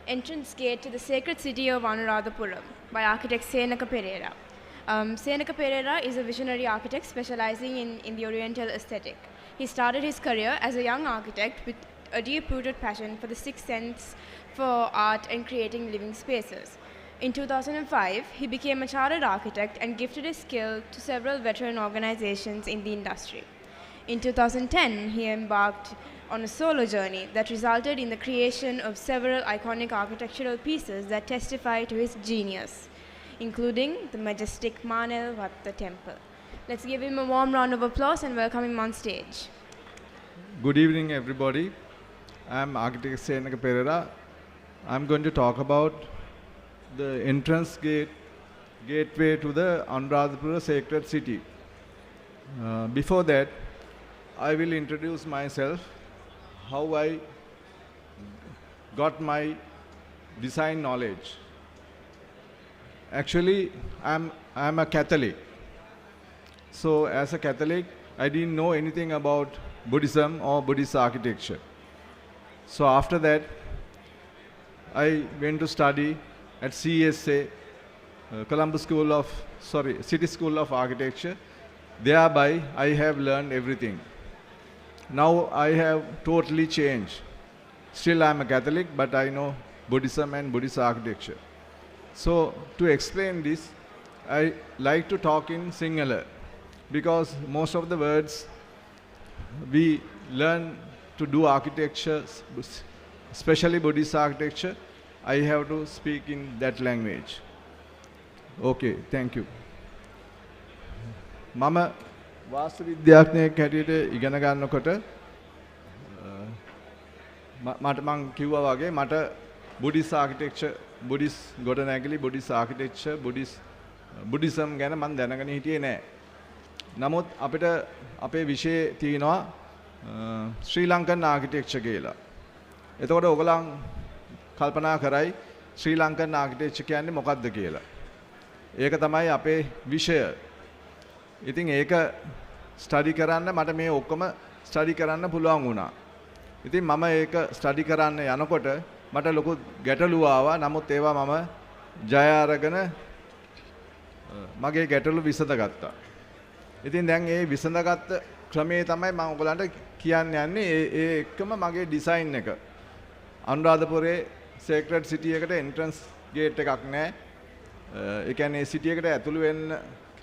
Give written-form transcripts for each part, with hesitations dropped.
Entrance Gate to the Sacred City of Anuradhapura by architect Senaka Perera. Senaka Perera is a visionary architect specializing in the Oriental aesthetic. He started his career as a young architect with a deep-rooted passion for the sixth sense for art and creating living spaces. In 2005, he became a chartered architect and gifted his skill to several veteran organizations in the industry. In 2010, he embarked on a solo journey that resulted in the creation of several iconic architectural pieces that testify to his genius, including the majestic Manelwatta Temple. Let's give him a warm round of applause and welcome him on stage. Good evening, everybody. I'm architect Senaka Perera. I'm going to talk about the entrance gateway to the Anuradhapura Sacred City. Before that, I will introduce myself, how I got my design knowledge. Actually, I'm a Catholic. So as a Catholic, I didn't know anything about Buddhism or Buddhist architecture. So after that, I went to study at CSA, Colombo School of, sorry, City School of Architecture. Thereby, I have learned everything. Now I have totally changed. Still I am a Catholic, but I know Buddhism and Buddhist architecture. So to explain this, I like to talk in Sinhala, because most of the words we learn to do architecture, especially Buddhist architecture, I have to speak in that language. Okay, thank you. මම වාස්තු විද්‍යාඥයෙක් හැටියට ඉගෙන ගන්නකොට මට මං කිව්වා වගේ මට බුඩිස් architecture, බුඩිස් ගොඩනැගිලි, බුඩිස් ආකිටෙක්චර්, බුඩිසම් ගැන මං දැනගෙන හිටියේ නෑ. නමුත් අපිට අපේ විෂයේ තියෙනවා ශ්‍රී ලංකන් ආකිටෙක්චර් කියලා. එතකොට ඔයගොල්ලන් කල්පනා කරයි ශ්‍රී ලංකන් ආකිටෙක්චර් කියන්නේ මොකද්ද කියලා. ඒක තමයි අපේ විෂය. ඉතින් ඒක ස්ටඩි කරන්න මට මේ ඔක්කොම ස්ටඩි කරන්න පුළුවන් වුණා. ඉතින් මම ඒක ස්ටඩි කරන්න යනකොට මට ලොකු ගැටලු ආවා. නමුත් ඒවා මම ජය අරගෙන මගේ ගැටලු විසඳගත්තා. ඉතින් දැන් ඒ විසඳගත්ත ක්‍රමේ තමයි මම ඔයගලන්ට කියන්න යන්නේ. ඒ එක්කම මගේ ඩිසයින් එක. අනුරාධපුරේ සේක්‍රඩ් සිටි එකට එන්ට්‍රන්ස් ගේට් එකක් නෑ. ඒ කියන්නේ සිටි එකට ඇතුළු වෙන්න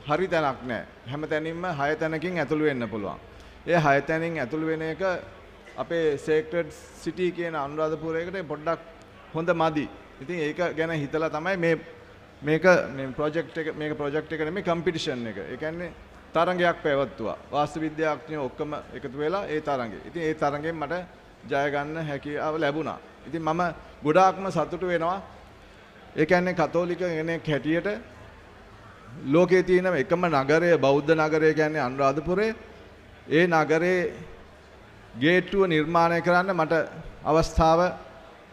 හරි තැනක් නෑ. හැම තැනින්ම 6 තැනකින් ඇතුළු වෙන්න පුළුවන්. ඒ 6 තැනින් ඇතුළු වෙන එක අපේ සේක්‍රඩ් සිටි කියන අනුරාධපුරයකට පොඩ්ඩක් හොඳ මදි. ඉතින් ඒක ගැන හිතලා තමයි මේක මේ ප්‍රොජෙක්ට් එක, මේක ප්‍රොජෙක්ට් එක නෙමෙයි, කම්පිටිෂන් එක. ඒ කියන්නේ තරඟයක් පැවැත්තුවා. වාස්තු විද්‍යාඥයෝ ඔක්කොම එකතු වෙලා ඒ තරඟේ. ඉතින් ඒ තරඟෙන් මට ජය ගන්න හැකියාව ලැබුණා. ඉතින් මම ගොඩාක්ම සතුටු වෙනවා. ඒ කියන්නේ කතෝලික කෙනෙක් හැටියට ලෝකයේ තියෙන එකම නගරය, බෞද්ධ නගරය කියන්නේ අනුරාධපුරය. ඒ නගරේ ගේට්ටුව නිර්මාණය කරන්න මට අවස්ථාව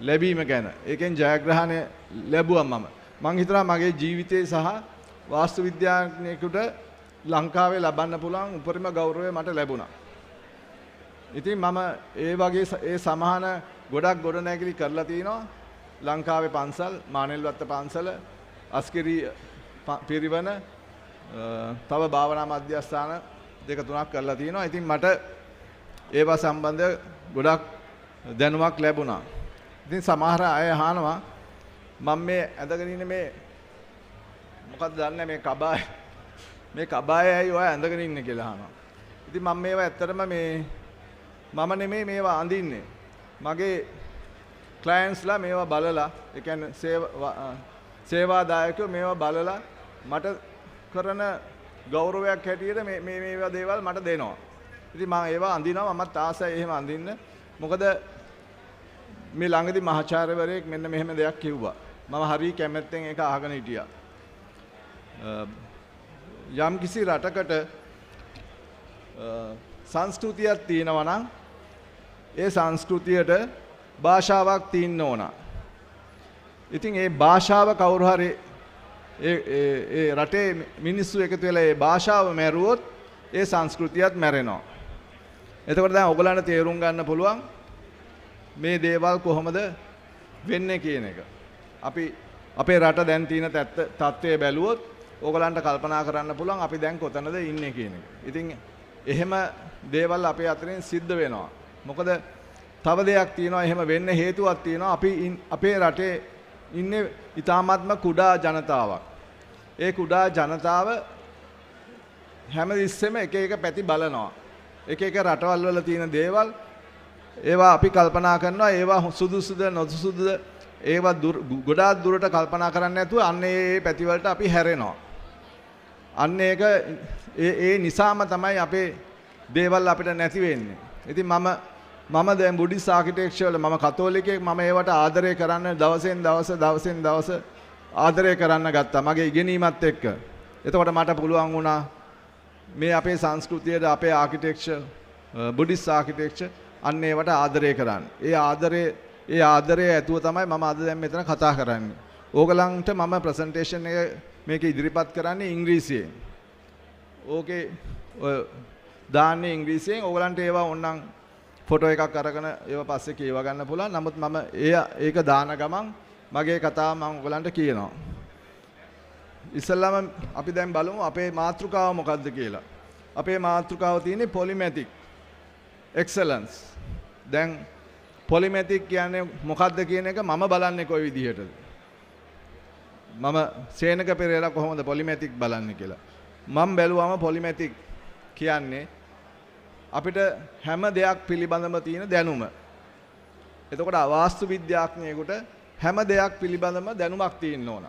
ලැබීම ගැන, ඒකෙන් ජයග්‍රහණය ලැබුවා මම. මං හිතනවා මගේ ජීවිතේ සහ වාස්තු විද්‍යාඥයෙකුට ලංකාවේ ලබන්න පුළුවන් උපරිම ගෞරවය මට ලැබුණා. ඉතින් මම ඒ වගේ ඒ සමාන ගොඩක් ගොඩනැගිලි කරලා තිනවා. ලංකාවේ පන්සල්, මානෙල්වත්ත පන්සල, අස්කිරි පිරිවන, තව භාවනා මධ්‍යස්ථාන දෙක තුනක් කරලා තිනවා. ඉතින් මට ඒවා සම්බන්ධ ගොඩක් දැනුමක් ලැබුණා. ඉතින් සමහර අය අහනවා මම මේ ඇඳගෙන ඉන්නේ මේ මොකද්ද දන්නේ මේ කබාය, මේ කබාය ඇයි ඔයා ඇඳගෙන ඉන්නේ කියලා අහනවා. ඉතින් මම මේවා ඇත්තටම මේ මම නෙමෙයි මේවා අඳින්නේ. මගේ ක්ලයන්ට්ස්ලා මේවා බලලා, ඒ කියන්නේ සේවාදායකයෝ මේවා බලලා මට කරන ගෞරවයක් හැටියට මේ මේවා දේවල් මට දෙනවා. ඉතින් මම ඒවා අඳිනවා. මමත් ආසයි එහෙම අඳින්න. මොකද මේ ළඟදී මහාචාර්යවරයෙක් මෙන්න මෙහෙම දෙයක් කිව්වා. මම හරි කැමැත්තෙන් ඒක අහගෙන හිටියා. යම් කිසි රටකට සංස්කෘතියක් තියෙනවා නම් ඒ සංස්කෘතියට භාෂාවක් තියෙන්න ඕන. ඉතින් ඒ භාෂාව කවුරු හරි ඒ ඒ ඒ රටේ මිනිස්සු එකතු වෙලා ඒ භාෂාව මැරුවොත් ඒ සංස්කෘතියත් මැරෙනවා. එතකොට දැන් ඔයගලන්ට තේරුම් ගන්න පුළුවන් මේ දේවල් කොහොමද වෙන්නේ කියන එක. අපි අපේ රට දැන් තියෙන තත්ත්වය බැලුවොත් ඕගලන්ට කල්පනා කරන්න පුළුවන් අපි දැන් කොතනද ඉන්නේ කියන එක. ඉතින් එහෙම දේවල් අපේ අතරින් සිද්ධ වෙනවා. මොකද තව දෙයක් තියෙනවා, එහෙම වෙන්න හේතුවක් තියෙනවා. අපි අපේ රටේ ඉන්නේ ඉතාමත්ම කුඩා ජනතාවක්. ඒ කුඩා ජනතාව හැම තිස්සෙම එක එක පැති බලනවා. එක එක රටවල් වල තියෙන දේවල් ඒවා අපි කල්පනා කරනවා, ඒවා සුදුසුද නොසුදුසුද ඒවා ගොඩාක් දුරට කල්පනා කරන්නේ නැතුව අන්න ඒ පැති වලට අපි හැරෙනවා. අන්න ඒක ඒ නිසාම තමයි අපේ දේවල් අපිට නැති වෙන්නේ. ඉතින් මම මම දැන් බුද්දිස්ට් ආකිටෙක්චර් වල මම කතෝලිකයෙක්, මම ඒවට ආදරය කරන්න දවසෙන් දවස දවසෙන් දවස ආදරය කරන්න ගත්තා මගේ ඉගෙනීමත් එක්ක. එතකොට මට පුළුවන් වුණා මේ අපේ සංස්කෘතියට, අපේ ආකිටෙක්චර්, බුද්දිස්ට් ආකිටෙක්චර් අන්න ඒවට ආදරය කරන්න. ඒ ආදරය ඇතුව තමයි මම අද දැන් මෙතන කතා කරන්නේ. ඕගලන්ට මම ප්‍රසන්ටේෂන් එක මේක ඉදිරිපත් කරන්නේ ඉංග්‍රීසියෙන්. ඕකේ ඔය දාන්නේ ඉංග්‍රීසියෙන්. ඕගලන්ට ඒවා ඕනනම් ෆොටෝ එකක් අරගෙන ඒවා පස්සේ කියව ගන්න පුළුවන්. නමුත් මම ඒක දාන ගමන් මගේ කතාව මම ඔයගලන්ට කියනවා. ඉස්සෙල්ලාම අපි දැන් බලමු අපේ මාතෘකාව මොකද්ද කියලා. අපේ මාතෘකාව තියෙන්නේ පොලිමැතික් එක්සලන්ස්. දැන් පොලිමැතික් කියන්නේ මොකද්ද කියන එක මම බලන්නේ කොයි විදිහටද? මම සේනක පෙරේරා කොහොමද පොලිමැතික් බලන්නේ කියලා. මම බැලුවම පොලිමැතික් කියන්නේ අපිට හැම දෙයක් පිළිබඳව තියෙන දැනුම. එතකොට වාස්තු විද්‍යාඥයෙකුට හැම දෙයක් පිළිබඳව දැනුමක් තියෙන්න ඕන.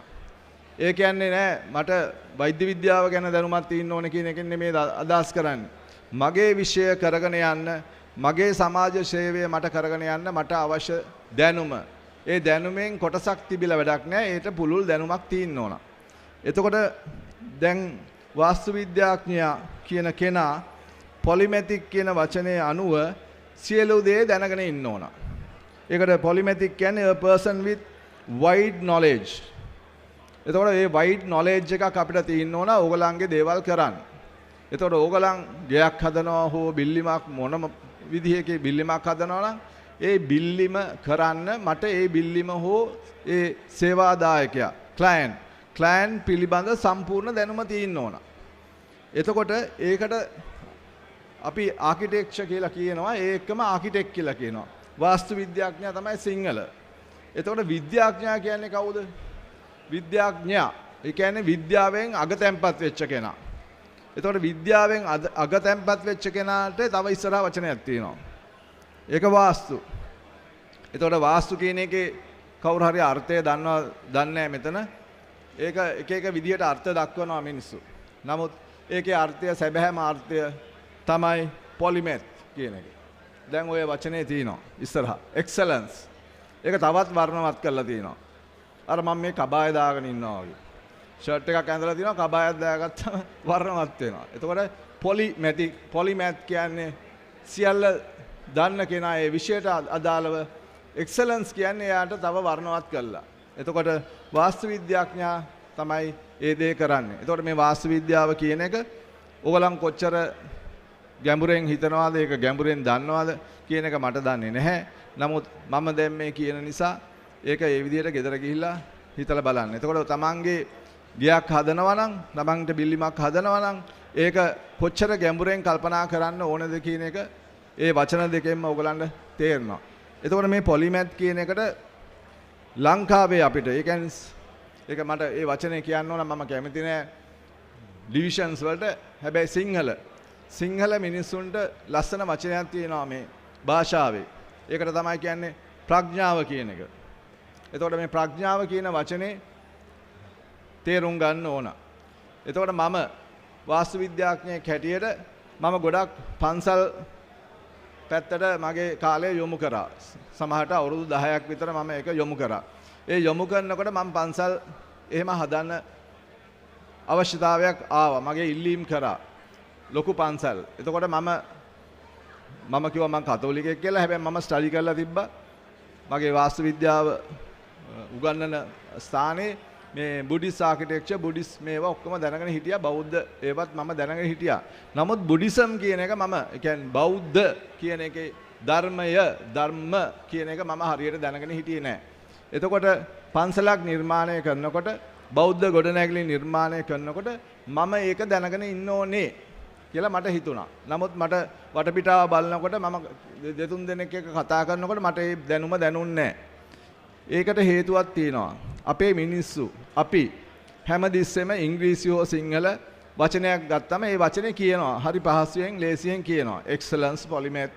ඒ කියන්නේ නෑ මට වෛද්‍ය විද්‍යාව ගැන දැනුමක් තියෙන්න ඕන කියන එකෙන් නෙමෙයි අදහස් කරන්නේ. මගේ විෂය කරගෙන යන්න, මගේ සමාජ සේවය මට කරගෙන යන්න මට අවශ්‍ය දැනුම. ඒ දැනුමෙන් කොටසක් තිබිලා වැඩක් නෑ. ඒට පුළුල් දැනුමක් තියෙන්න ඕන. එතකොට දැන් වාස්තු විද්‍යාඥයා කියන කෙනා පොලිමැතික් කියන වචනය අනුව සියලු දේ දැනගෙන ඉන්න ඕන. ඒකට පොලිමැතික් කියන්නේ a person with wide knowledge. එතකොට මේ wide knowledge එකක් අපිට තියෙන්න ඕන ඕගලන්ගේ දේවල් කරන්න. එතකොට ඕගලන් ගෙයක් හදනවා හෝ බිල්ඩිමක්, මොනම විදිහකේ බිල්ඩිමක් හදනවා නම් ඒ බිල්ඩිම කරන්න මට ඒ බිල්ඩිම හෝ ඒ සේවාදායකයා ක්ලයන්ට් ක්ලයන්ට් පිළිබඳ සම්පූර්ණ දැනුම තියෙන්න ඕන. එතකොට ඒකට අපි ආකිටෙක්චර් කියලා කියනවා, ඒ එක්කම ආකිටෙක්ට් කියලා කියනවා. වාස්තු විද්‍යාඥයා තමයි සිංහල. එතකොට විද්‍යාඥයා කියන්නේ කවුද? විද්‍යාඥයා. ඒ කියන්නේ විද්‍යාවෙන් අගතැන්පත් වෙච්ච කෙනා. එතකොට විද්‍යාවෙන් අගතැන්පත් වෙච්ච කෙනාට තව ඉස්සරහා වචනයක් තියෙනවා. ඒක වාස්තු. එතකොට වාස්තු කියන එකේ කවුරු හරි අර්ථය දන්නවා දන්නේ නැහැ මෙතන. ඒක එක එක විදිහට අර්ථ දක්වනවා මිනිස්සු. නමුත් ඒකේ අර්ථය, සැබෑම අර්ථය තමයි පොලිමැත් කියන එක. දැන් ඔය වචනේ තියෙනවා ඉස්සරහා. එක්සලන්ස්. ඒක තවත් වර්ණවත් කරලා තියෙනවා. අර මම මේ කබාය දාගෙන ඉන්නවා වගේ. ෂර්ට් එකක් ඇඳලා තියෙනවා, කබායක් දාගත්තම වර්ණවත් වෙනවා. එතකොට පොලිමැතික්, පොලිමැත් කියන්නේ සියල්ල දන්න කෙනා ඒ විෂයට අදාළව. එක්සලන්ස් කියන්නේ එයාට තව වර්ණවත් කරලා. එතකොට වාස්තු විද්‍යාඥයා තමයි ඒ දේ කරන්නේ. එතකොට මේ වාස්තු විද්‍යාව කියන එක ඕගලන් කොච්චර ගැඹුරෙන් හිතනවාද, ඒක ගැඹුරෙන් දන්නවාද කියන එක මට දන්නේ නැහැ. නමුත් මම දැන් මේ කියන නිසා ඒක ඒ විදිහට ගෙදර ගිහිල්ලා හිතලා බලන්න. එතකොට තමන්ගේ ගෙයක් හදනවා නම්, තමන්ට බිල්ඩිමක් හදනවා නම් ඒක කොච්චර ගැඹුරෙන් කල්පනා කරන්න ඕනද කියන එක ඒ වචන දෙකෙන්ම ඔයගලන්ට තේරෙනවා. එතකොට මේ පොලිමැත් කියන එකට ලංකාවේ අපිට, ඒ කියන්නේ ඒක මට ඒ වචනේ කියන්න ඕන, මම කැමති නෑ ඩිවිෂන්ස් වලට. හැබැයි සිංහල සිංහල මිනිස්සුන්ට ලස්සන වචනයක් තියෙනවා මේ භාෂාවේ. ඒකට තමයි කියන්නේ ප්‍රඥාව කියන එක. එතකොට මේ ප්‍රඥාව කියන වචනේ තේරුම් ගන්න ඕන. එතකොට මම වාස්තු විද්‍යාඥයෙක් හැටියට මම ගොඩක් පන්සල් පැත්තට මගේ කාලය යොමු කරා. සමහරට අවුරුදු 10ක් විතර මම ඒක යොමු කරා. ඒ යොමු කරනකොට මම පන්සල් එහෙම හදන්න අවශ්‍යතාවයක් ආවා. මගේ ඉල්ලීම් කරා. ලොකු පන්සල්. එතකොට මම මම කිව්වා මං කතෝලිකයෙක් කියලා. හැබැයි මම ස්ටඩි කරලා තිබ්බා. මගේ වාස්තු විද්‍යාව උගන්වන ස්ථානයේ මේ බුද්දිස්ට් ආකිටෙක්චර්, බුද්දිස්ට් මේවා ඔක්කොම දැනගෙන හිටියා. බෞද්ධ ඒවත් මම දැනගෙන හිටියා. නමුත් බුද්දිසම් කියන එක මම, ඒ කියන්නේ බෞද්ධ කියන එකේ ධර්මය, ධර්ම කියන එක මම හරියට දැනගෙන හිටියේ නෑ. එතකොට පන්සලක් නිර්මාණය කරනකොට බෞද්ධ ගොඩනැගිලි නිර්මාණය කරනකොට මම ඒක දැනගෙන ඉන්න ඕනේ කියලා මට හිතුණා. නමුත් මට වටපිටාව බලනකොට මම දෙතුන් දෙනෙක් එක්ක කතා කරනකොට මට ඒ දැනුම දැනුන්නේ නැහැ. ඒකට හේතුවක් තියෙනවා. අපේ මිනිස්සු අපි හැමතිස්සෙම ඉංග්‍රීසි හෝ සිංහල වචනයක් ගත්තම ඒ වචනේ කියනවා. හරි පහසුවෙන් ලේසියෙන් කියනවා. එක්සලන්ස්, පොලිමැත්,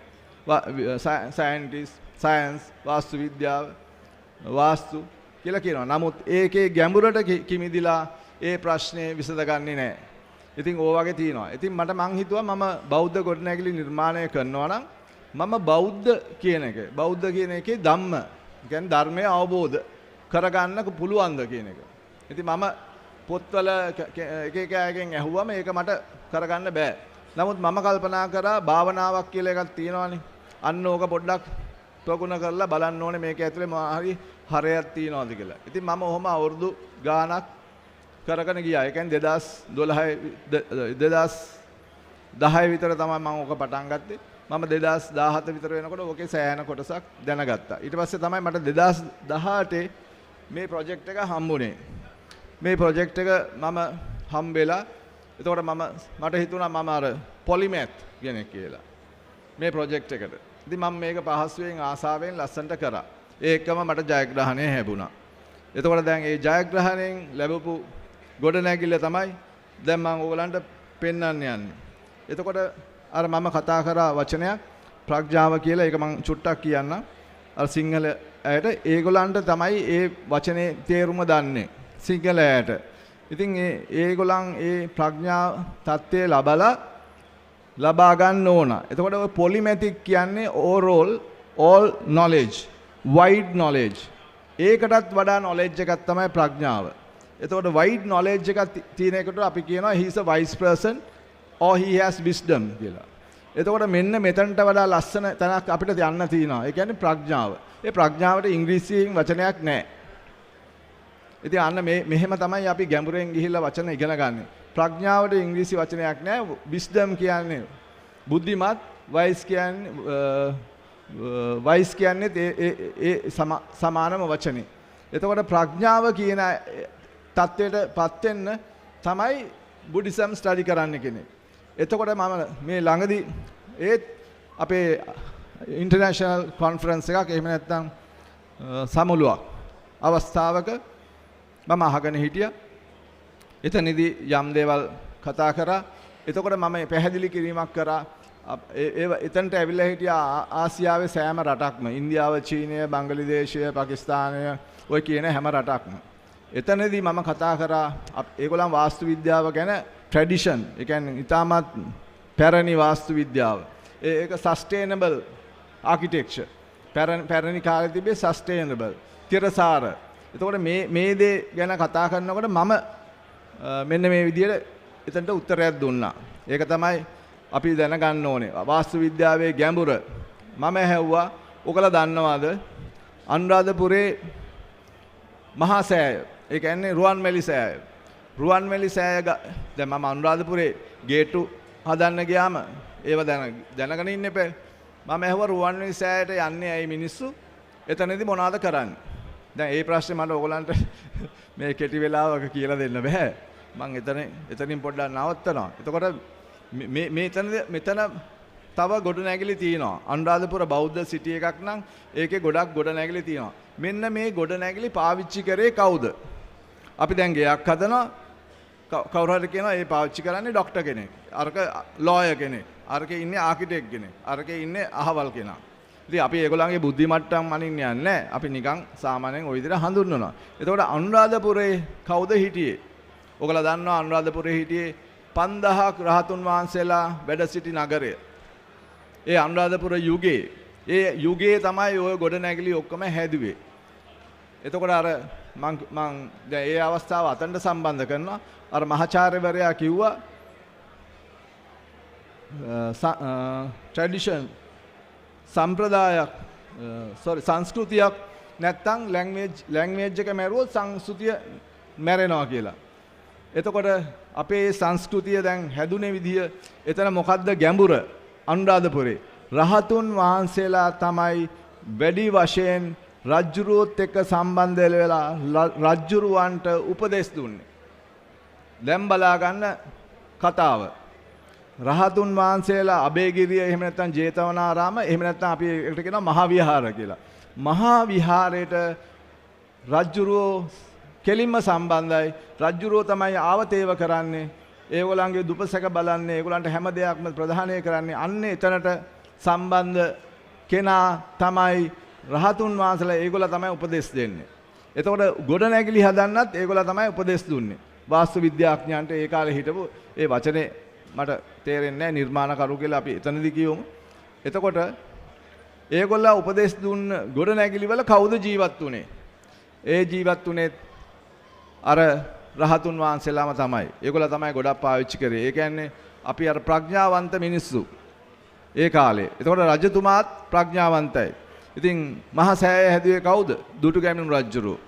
සයන්ටිස්ට්, සයන්ස්, වාස්තු විද්‍යාව, වාස්තු කියලා කියනවා. නමුත් ඒකේ ගැඹුරට කිමිදිලා ඒ ප්‍රශ්නේ විසඳගන්නේ නැහැ. ඉතින් ඕ වගේ තියෙනවා. ඉතින් මට මං හිතුවා මම බෞද්ධ ගොඩනැගිලි නිර්මාණය කරනවා නම් මම බෞද්ධ කියන එක, බෞද්ධ කියන එකේ ධම්ම, කියන්නේ ධර්මය අවබෝධ කරගන්න පුළුවන්ද කියන එක. ඉතින් මම පොත්වල එක එක අයගෙන් ඇහුවම ඒක මට කරගන්න බෑ. නමුත් මම කල්පනා කරා භාවනාවක් කියලා එකක් තියෙනවානේ. අන්න ඕක පොඩ්ඩක් ප්‍රගුණ කරලා බලන්න ඕනේ මේක ඇතුලේ මොනවා හරි හරයක් තියෙනවද කියලා. ඉතින් මම ඔහොම අවුරුදු ගාණක් කරගෙන ගියා. ඒ කියන්නේ 2012 2010 විතර තමයි මම ඕක පටන් ගත්තේ. මම 2017 විතර වෙනකොට ඕකේ සෑහෙන කොටසක් දැනගත්තා. ඊට පස්සේ තමයි මට 2018 මේ ප්‍රොජෙක්ට් එක හම්බුනේ. මේ ප්‍රොජෙක්ට් එක මම හම්බෙලා එතකොට මට හිතුණා මම අර පොලිමැත් කෙනෙක් කියලා මේ ප්‍රොජෙක්ට් එකට. ඉතින් මම මේක පහසුවෙන් ආසාවෙන් ලස්සනට කරා. ඒකම මට ජයග්‍රහණය ලැබුණා. එතකොට දැන් ඒ ජයග්‍රහණයෙන් ලැබපු ගොඩනැගිල්ල තමයි දැන් මම ඕගලන්ට පෙන්වන්න යන්නේ. එතකොට අර මම කතා කරා වචනයක් ප්‍රඥාව කියලා, ඒක මම චුට්ටක් කියන්නම්. අර සිංහල අයට ඒගොල්ලන්ට තමයි ඒ වචනේ තේරුම දන්නේ සිංහල අයට. ඉතින් ඒ ඒගොල්ලන් ඒ ප්‍රඥා තත්ත්වය ලබා ගන්න ඕන. එතකොට ඔය පොලිමැතික් කියන්නේ overall all knowledge, wide knowledge. ඒකටත් වඩා knowledge එකක් තමයි ප්‍රඥාව. එතකොට wide knowledge එකක් තියෙන එකට අපි කියනවා he is a wise person or he has wisdom කියලා. එතකොට මෙන්න මෙතනට වඩා ලස්සන තැනක් අපිට යන්න තියෙනවා. ඒ කියන්නේ ප්‍රඥාව. ඒ ප්‍රඥාවට ඉංග්‍රීසියෙන් වචනයක් නැහැ. ඉතින් අන්න මේ මෙහෙම තමයි අපි ගැඹුරෙන් ගිහිල්ලා වචන ඉගෙන ගන්න. ප්‍රඥාවට ඉංග්‍රීසි වචනයක් නැහැ. විස්ඩම් කියන්නේ බුද්ධිමත්, වයිස් කියන්නේ වයිස් කියන්නේ ඒ ඒ සමානම වචනේ. එතකොට ප්‍රඥාව කියන තත්ත්වයට පත් වෙන්න තමයි බුද්දිසම් ස්ටඩි කරන්න කෙනෙක්. එතකොට මම මේ ළඟදී ඒත් අපේ ඉන්ටර්නැෂනල් කොන්ෆරන්ස් එකක් එහෙම නැත්නම් සමුළුවක් අවස්ථාවක මම අහගෙන හිටියා. එතනදී යම් දේවල් කතා කරා. එතකොට මම පැහැදිලි කිරීමක් කරා. ඒ එතනට ඇවිල්ලා හිටියා ආසියාවේ සෑම රටක්ම, ඉන්දියාව, චීනය, බංගලිදේශය, පාකිස්තානය, ඔය කියන හැම රටක්ම. එතනදී මම කතා කරා ඒගොල්ලන් වාස්තු විද්‍යාව ගැන ට්‍රැඩිෂන්, ඒ කියන්නේ ඉතාමත් පැරණි වාස්තු විද්‍යාව. ඒක සස්ටේනබල් ආකිටෙක්චර්. පැරණි කාලේ තිබේ සස්ටේනබල්, තිරසාර. එතකොට මේ මේ දේ ගැන කතා කරනකොට මම මෙන්න මේ විදිහට එතනට උත්තරයක් දුන්නා. ඒක තමයි අපි දැනගන්න ඕනේ. වාස්තු විද්‍යාවේ ගැඹුර. මම ඇහුවා ඔයාලා දන්නවද අනුරාධපුරේ මහා සෑය, ඒ කියන්නේ රුවන්මැලි සෑය. රුවන්මැලි සෑය දැන් මම අනුරාධපුරේ ගේට්ටු හදන්න ගියාම ඒව දැනගෙන ඉන්න එපා. මම ඇහුවා රුවන්මැලි සෑයට යන්නේ ඇයි මිනිස්සු? එතනදී මොනවද කරන්නේ? දැන් ඒ ප්‍රශ්නේ මට ඔයගොල්ලන්ට මේ කෙටි වෙලාවක කියලා දෙන්න බෑ. මං එතනින් පොඩ්ඩක් නවත්තනවා. එතකොට මේ මෙතන තව ගොඩනැගිලි තියෙනවා. අනුරාධපුර බෞද්ධ සිටි එකක් නම් ඒකේ ගොඩක් ගොඩනැගිලි තියෙනවා. මෙන්න මේ ගොඩනැගිලි පාවිච්චි කරේ කවුද? අපි දැන් ගෙයක් හදනවා. කවුරු හරි කියනවා ඒ පාවිච්චි කරන්නේ ඩොක්ටර් කෙනෙක්. අරක ලෝයර් කෙනෙක්. අරකේ ඉන්නේ ආකිටෙක්ට් කෙනෙක්. අරකේ ඉන්නේ අහවල් කෙනා. ඉතින් අපි ඒගොල්ලන්ගේ බුද්ධි මට්ටම් මනින්න යන්නේ නැහැ. අපි නිකන් සාමාන්‍යයෙන් ওই විදිහට හඳුන්වනවා. එතකොට අනුරාධපුරේ කවුද හිටියේ? ඔයගොල්ලෝ දන්නවා අනුරාධපුරේ හිටියේ 5000ක් රහතුන් වහන්සේලා වැඩ සිටි නගරය. ඒ අනුරාධපුර යුගයේ, ඒ යුගයේ තමයි ඔය ගොඩනැගිලි ඔක්කොම හැදුවේ. එතකොට අර මං දැන් ඒ අවස්ථාව අතනට සම්බන්ධ කරනවා. අර මහාචාර්යවරයා කිව්වා ට්‍රැඩිෂන් සම්ප්‍රදායක්, සෝරි සංස්කෘතියක් නැත්තම් ලැන්ග්වේජ් එක මැරුවොත් සංස්කෘතිය මැරෙනවා කියලා. එතකොට අපේ සංස්කෘතිය දැන් හැදුනේ විදිය එතන මොකද්ද ගැඹුර අනුරාධපුරේ රහතුන් වහන්සේලා තමයි වැඩි වශයෙන් රජ්ජුරුවොත් එක්ක සම්බන්ධ වෙලා රජ්ජුරුවන්ට උපදෙස් දුන්නේ. දැන් බලා ගන්න කතාව. රහතුන් වහන්සේලා අබේගිරිය එහෙම නැත්නම් ජේතවනාරාම එහෙම නැත්නම් අපි ඒකට කියනවා මහා විහාර කියලා. මහා විහාරයට රජ්ජුරුවෝ කෙලින්ම සම්බන්ධයි. රජ්ජුරුවෝ තමයි ආවතේව කරන්නේ. ඒගොල්ලන්ගේ දුපසක බලන්නේ, ඒගොල්ලන්ට හැම දෙයක්ම ප්‍රධානය කරන්නේ. අන්න එතනට සම්බන්ධ කෙනා තමයි රහතුන් වහන්සේලා. ඒගොල්ලෝ තමයි උපදෙස් දෙන්නේ. එතකොට ගොඩනැගිලි හදන්නත් ඒගොල්ලෝ තමයි උපදෙස් දුන්නේ. වාස්තු විද්‍යාඥයන්ට ඒ කාලේ හිටපු ඒ වචනේ මට තේරෙන්නේ නැහැ, නිර්මාණකරු කියලා අපි එතනදී කියමු. එතකොට ඒගොල්ලෝ උපදෙස් දුන්න ගොඩනැගිලි වල කවුද ජීවත් වුනේ? ඒ ජීවත් වුනේ අර රහතුන් වහන්සේලාම තමයි. ඒගොල්ලෝ තමයි ගොඩක් පාවිච්චි කරේ. ඒ කියන්නේ අපි අර ප්‍රඥාවන්ත මිනිස්සු ඒ කාලේ. එතකොට රජතුමාත් ප්‍රඥාවන්තයි. ඉතින් මහා සෑය හැදුවේ කවුද? දුටුගැමුණු රජුරෝ.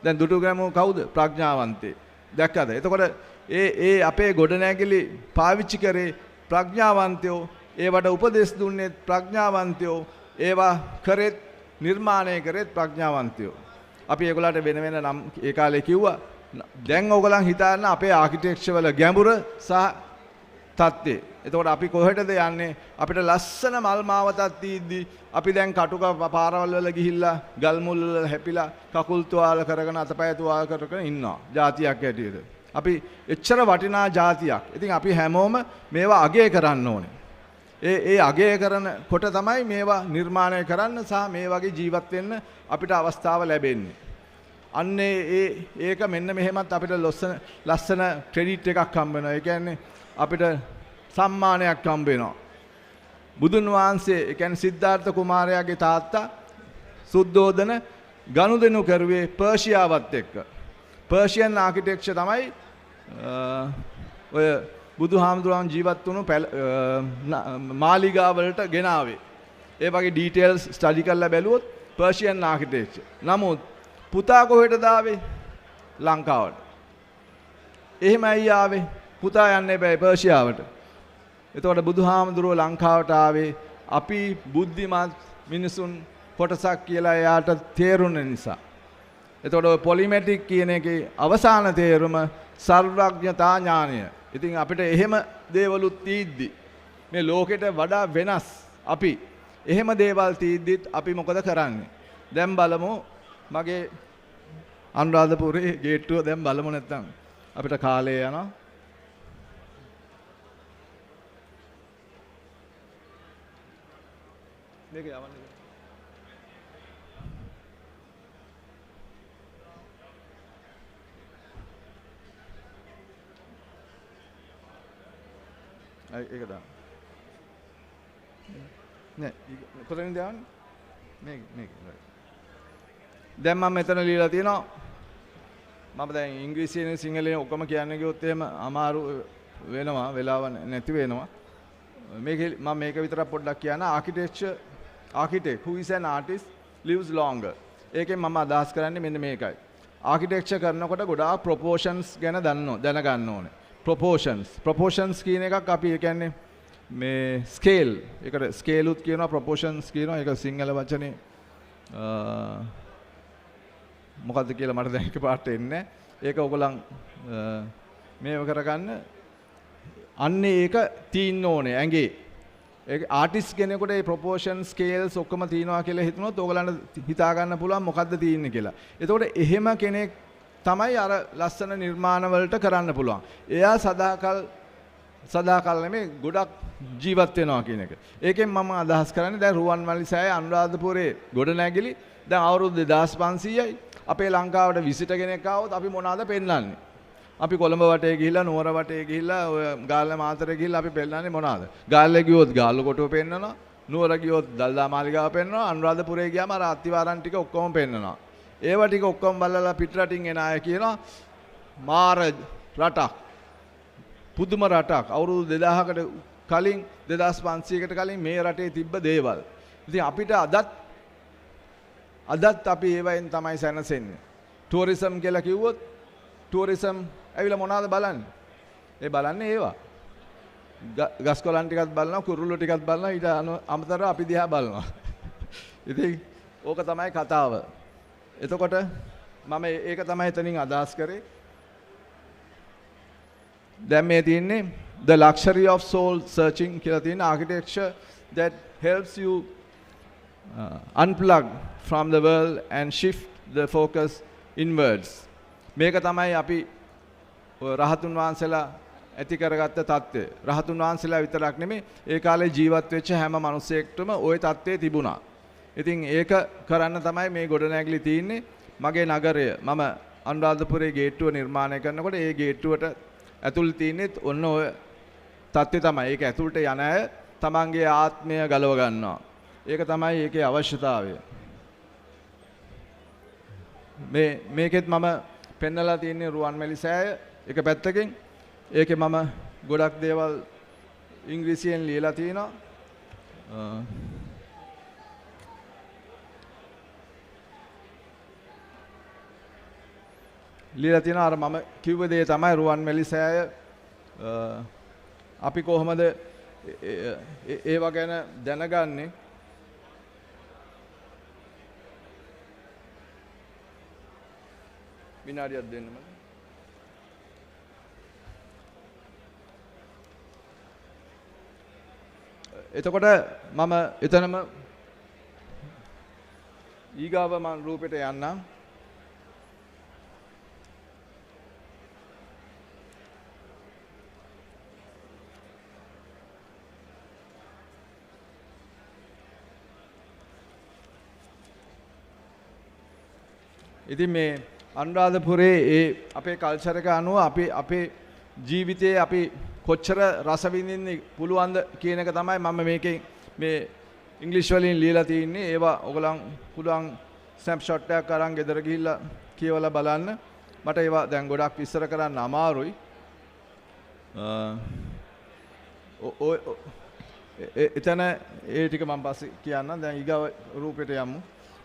දැන් දුටුගැමුණු කවුද? ප්‍රඥාවන්තේ. දැක්කද? එතකොට ඒ ඒ අපේ ගොඩනැගිලි පාවිච්චි කරේ ප්‍රඥාවන්තයෝ, ඒවට උපදෙස් දුන්නේ ප්‍රඥාවන්තයෝ, ඒවා කරෙත් නිර්මාණය කරෙත් ප්‍රඥාවන්තයෝ. අපි ඒගොල්ලන්ට වෙන වෙන නම් ඒ කාලේ කිව්වා. දැන් ඕගොල්ලන් හිතාන්න අපේ ආකිටෙක්චර් වල ගැඹුර සහ තත්ත්වය. එතකොට අපි කොහෙටද යන්නේ? අපිට ලස්සන මල් මාවතක් තීද්දි අපි දැන් කටුක පාරවල් වල ගිහිල්ලා ගල් මුල් වල හැපිලා කකුල් තුවාල කරගෙන අතපය තුවාල කරගෙන ඉන්නවා ජාතියක් ඇටියට. අපි එච්චර වටිනා ජාතියක්. ඉතින් අපි හැමෝම මේවා අගය කරන්න ඕනේ. ඒ ඒ අගය කරන කොට තමයි මේවා නිර්මාණය කරන්න සහ මේ වගේ ජීවත් වෙන්න අපිට අවස්ථාව ලැබෙන්නේ. අන්නේ ඒ ඒක මෙන්න මෙහෙමත් අපිට ලස්සන ක්‍රෙඩිට් එකක් හම්බ වෙනවා. ඒ කියන්නේ අපිට සම්මානයක් හම්බ වෙනවා. බුදුන් වහන්සේ ඒ කියන්නේ සිද්ධාර්ථ කුමාරයාගේ තාත්තා සුද්ධෝදන ගනුදෙනු කරුවේ පර්ෂියාවත් එක්ක. පර්ෂියන් ආකිටෙක්චර් තමයි ඔය බුදුහාමුදුරන් ජීවත් වුණු මාලිගා වලට ගෙනාවේ. ඒ වගේ ඩීටේල්ස් ස්ටඩි කරලා බැලුවොත් පර්ෂියන් ආකිටෙක්චර්. නමුත් පුතා කොහෙටද ආවේ? ලංකාවට. එහෙමයි ආවේ. පුතා යන්නේ බෑ පර්ෂියාවට. එතකොට බුදුහාමුදුරුවෝ ලංකාවට ආවේ අපි බුද්ධිමත් මිනිසුන් කොටසක් කියලා එයාට තේරුණ නිසා. එතකොට ඔය පොලිමැටික් කියන එකේ අවසාන තේරුම සර්වඥතා ඥානය. ඉතින් අපිට එහෙම දේවලුත් තීද්දි මේ ලෝකෙට වඩා වෙනස් අපි එහෙම දේවල් තීද්දිත් අපි මොකද කරන්නේ? දැන් බලමු මගේ අනුරාධපුරේ ගේට්ටුව දැන් බලමු, නැත්තම් අපිට කාලය යනවා. මේක යවන්න. ඒක දාන්න. නෑ, කොතනින්ද යවන්නේ? මේක මේක. දැන් මම මෙතන ලියලා තියෙනවා. මම දැන් ඉංග්‍රීසියෙන් සිංහලෙන් ඔක්කොම කියන්න ගියොත් එහෙම අමාරු වෙනවා, වෙලාව නැති වෙනවා. මේක මම මේක විතරක් පොඩ්ඩක් කියන්න. Architecture architect who is an artist lives longer. ඒකෙන් මම අදහස් කරන්නේ මෙන්න මේකයි. ආකිටෙක්චර් කරනකොට ගොඩාක් ප්‍රොපෝෂන්ස් ගැන දැනගන්න ඕනේ. ප්‍රොපෝෂන්ස් ප්‍රොපෝෂන්ස් කියන එකක් අපි ඒ කියන්නේ මේ ස්කේල්, ඒකට ස්කේලුත් කියනවා, ප්‍රොපෝෂන්ස් කියනවා. ඒක සිංහල වචනේ මොකද්ද කියලා මට දැන් එකපාරට එන්නේ නැහැ. ඒක ඔයගොල්ලන් මේව කරගන්න. අන්නේ ඒක තියෙන්න ඕනේ ඇඟේ. ඒක ආටිස්ට් කෙනෙකුට ඒ ප්‍රොපෝෂන් ස්කේල්ස් ඔක්කොම තියෙනවා කියලා හිතුනොත් ඔයගොල්ලන්ට හිතා ගන්න පුළුවන් මොකද්ද තියෙන්නේ කියලා. එතකොට එහෙම කෙනෙක් තමයි අර ලස්සන නිර්මාණ වලට කරන්න පුළුවන්. එයා සදාකල් නෙමෙයි ගොඩක් ජීවත් වෙනවා කියන එක. ඒකෙන් මම අදහස් කරන්නේ දැන් රුවන්වැලි සෑය අනුරාධපුරේ ගොඩනැගිලි දැන් අවුරුදු 2500යි. අපේ ලංකාවට විසිට කෙනෙක් ආවොත් අපි මොනවාද පෙන්වන්නේ? අපි කොළඹ වටේ ගිහිල්ලා නුවර වටේ ගිහිල්ලා ඔය ගාල්ල මාතරේ ගිහිල්ලා අපි පෙන්නන්නේ මොනවාද? ගාල්ල ගියොත් ගාල්ල කොටුව පෙන්නනවා, නුවර ගියොත් දල්දා මාලිගාව පෙන්නනවා, අනුරාධපුරේ ගියාම අර අත්තිවාරන් ටික ඔක්කොම පෙන්නනවා. ඒවා ටික ඔක්කොම බලලා පිටරටින් එන අය කියනවා මාර රටක්, පුදුම රටක්, අවුරුදු 2000කට කලින් 2500කට කලින් මේ රටේ තිබ්බ දේවල්. ඉතින් අපිට අදත් අපි ඒවයින් තමයි සැනසෙන්නේ. ටුවරිසම් කියලා කිව්වොත් ටුවරිසම් ඇවිල්ලා මොනවාද බලන්නේ? ඒ බලන්නේ ඒවා. ගස් කොළන් ටිකක් බලනවා, කුරුල්ලෝ ටිකක් බලනවා, ඊට අමතරව අපි දිහා බලනවා. ඉතින් ඕක තමයි කතාව. එතකොට මම ඒක තමයි එතනින් අදහස් කරේ. දැන් මේ තියෙන්නේ the luxury of soul searching කියලා තියෙන architecture that helps you unplug from the world and shift the focus inwards. මේක තමයි අපි රහතුන් වහන්සේලා ඇති කරගත්ත තත්ත්වය. රහතුන් වහන්සේලා විතරක් නෙමෙයි, ඒ කාලේ ජීවත් වෙච්ච හැම මිනිසෙක්ටම ওই තත්ත්වය තිබුණා. ඉතින් ඒක කරන්න තමයි මේ ගොඩනැගිලි තියෙන්නේ. මගේ නගරය මම අනුරාධපුරයේ ගේට්ටුව නිර්මාණය කරනකොට ඒ ගේට්ටුවට ඇතුල් තියෙන්නේ ඔන්න ඔය තත්ත්වය තමයි. ඒක ඇතුළට යන අය තමන්ගේ ආත්මය ගලව ගන්නවා. ඒක තමයි ඒකේ අවශ්‍යතාවය. මේකෙත් මම පෙන්නලා තියෙන්නේ රුවන්මැලි සෑය එක පැත්තකින්. ඒකේ මම ගොඩක් දේවල් ඉංග්‍රීසියෙන් ලියලා තිනවා. ලියලා තියෙනවා අර මම කිව්ව දේ තමයි රුවන්මැලි සෑය අපි කොහොමද ඒවා ගැන දැනගන්නේ. විනාඩියක් දෙන්න මට. එතකොට මම එතනම ඊගාව මං රූපෙට යන්නම්. ඉතින් මේ අනුරාධපුරේ ඒ අපේ කල්චර් එක අනුව අපි අපේ ජීවිතයේ අපි කොච්චර රස විඳින්න පුළුවන්ද කියන එක තමයි මම මේකෙන් මේ ඉංග්‍රීසි වලින් ලියලා තින්නේ. ඒවා ඔයගොල්ලන් පුළුවන් ස්නැප්ෂොට් එකක් අරන් ගෙදර ගිහිල්ලා කියවලා බලන්න. මට ඒවා දැන් ගොඩක් විස්තර කරන්න අමාරුයි. ඔය එතන ඒ ටික මම පස්සේ කියන්නම්. දැන් ඊගාව රූපෙට යමු.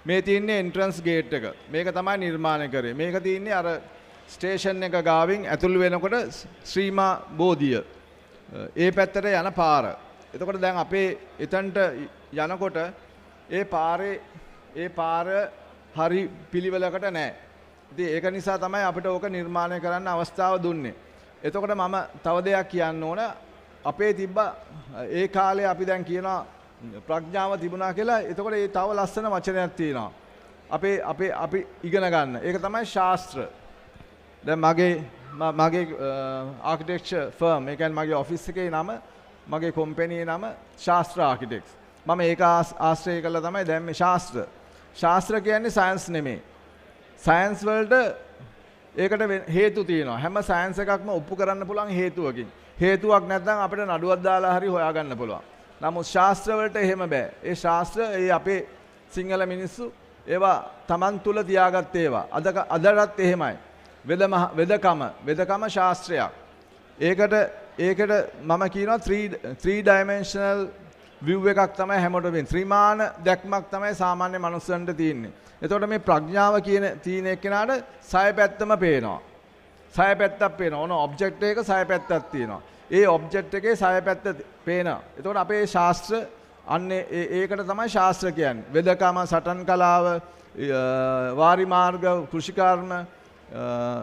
මේ තියෙන්නේ එන්ට්‍රන්ස් ගේට් එක. මේක තමයි නිර්මාණය කරේ. මේක තියෙන්නේ අර ස්ටේෂන් එක ගාවින් ඇතුළු වෙනකොට ශ්‍රීමා බෝධිය ඒ පැත්තට යන පාර. එතකොට දැන් අපේ එතනට යනකොට ඒ පාරේ ඒ පාර හරි පිළිවෙලකට නෑ. ඉතින් ඒක නිසා තමයි අපිට ඕක නිර්මාණය කරන්න අවස්ථාව දුන්නේ. එතකොට මම තව දෙයක් කියන්න ඕන. අපේ තිබ්බ ඒ කාලේ අපි දැන් කියනවා ප්‍රඥාව තිබුණා කියලා. එතකොට ඒ තව ලස්සන වචනයක් තියෙනවා. අපේ අපේ අපි ඉගෙන ගන්න. ඒක තමයි ශාස්ත්‍ර. දැන් මගේ මගේ ආකිටෙක්චර් ෆර්ම්, ඒ කියන්නේ මගේ ඔෆිස් එකේ නම, මගේ කම්පැනි නම ශාස්ත්‍ර ආකිටෙක්ට්ස්. මම ඒක ආශ්‍රය කළා තමයි දැන් මේ ශාස්ත්‍ර. ශාස්ත්‍ර කියන්නේ සයන්ස් නෙමෙයි. සයන්ස් වලට ඒකට හේතු තියෙනවා. හැම සයන්ස් එකක්ම ඔප්පු කරන්න පුළුවන් හේතුවකින්. හේතුවක් නැත්නම් අපිට නඩුවක් දාලා හරි හොයාගන්න පුළුවන්. නමුත් ශාස්ත්‍ර වලට එහෙම බෑ. ඒ ශාස්ත්‍ර ඒ අපේ සිංහල මිනිස්සු ඒවා Taman තුල තියාගත්ත ඒවා. අදටත් එහෙමයි. වෙදකම ශාස්ත්‍රයක්. ඒකට මම කියනවා 3 dimensional view එකක් තමයි හැමෝටම වෙන්නේ. ත්‍රිමාන දැක්මක් තමයි සාමාන්‍ය මනුස්සයන්ට තියෙන්නේ. එතකොට මේ ප්‍රඥාව කියන තියෙන එක්කෙනාට සය පැත්තම පේනවා. සය පැත්තක් පේනවා. ඕන ඔබ්ජෙක්ට් එකක සය පැත්තක් තියෙනවා. ඒ ඔබ්ජෙක්ට් එකේ සය පැත්ත පේනවා. එතකොට අපේ ශාස්ත්‍ර අන්නේ ඒකට තමයි ශාස්ත්‍ර කියන්නේ. වෙදකම, සටන් කලාව, වාරි මාර්ග, කෘෂිකර්ම,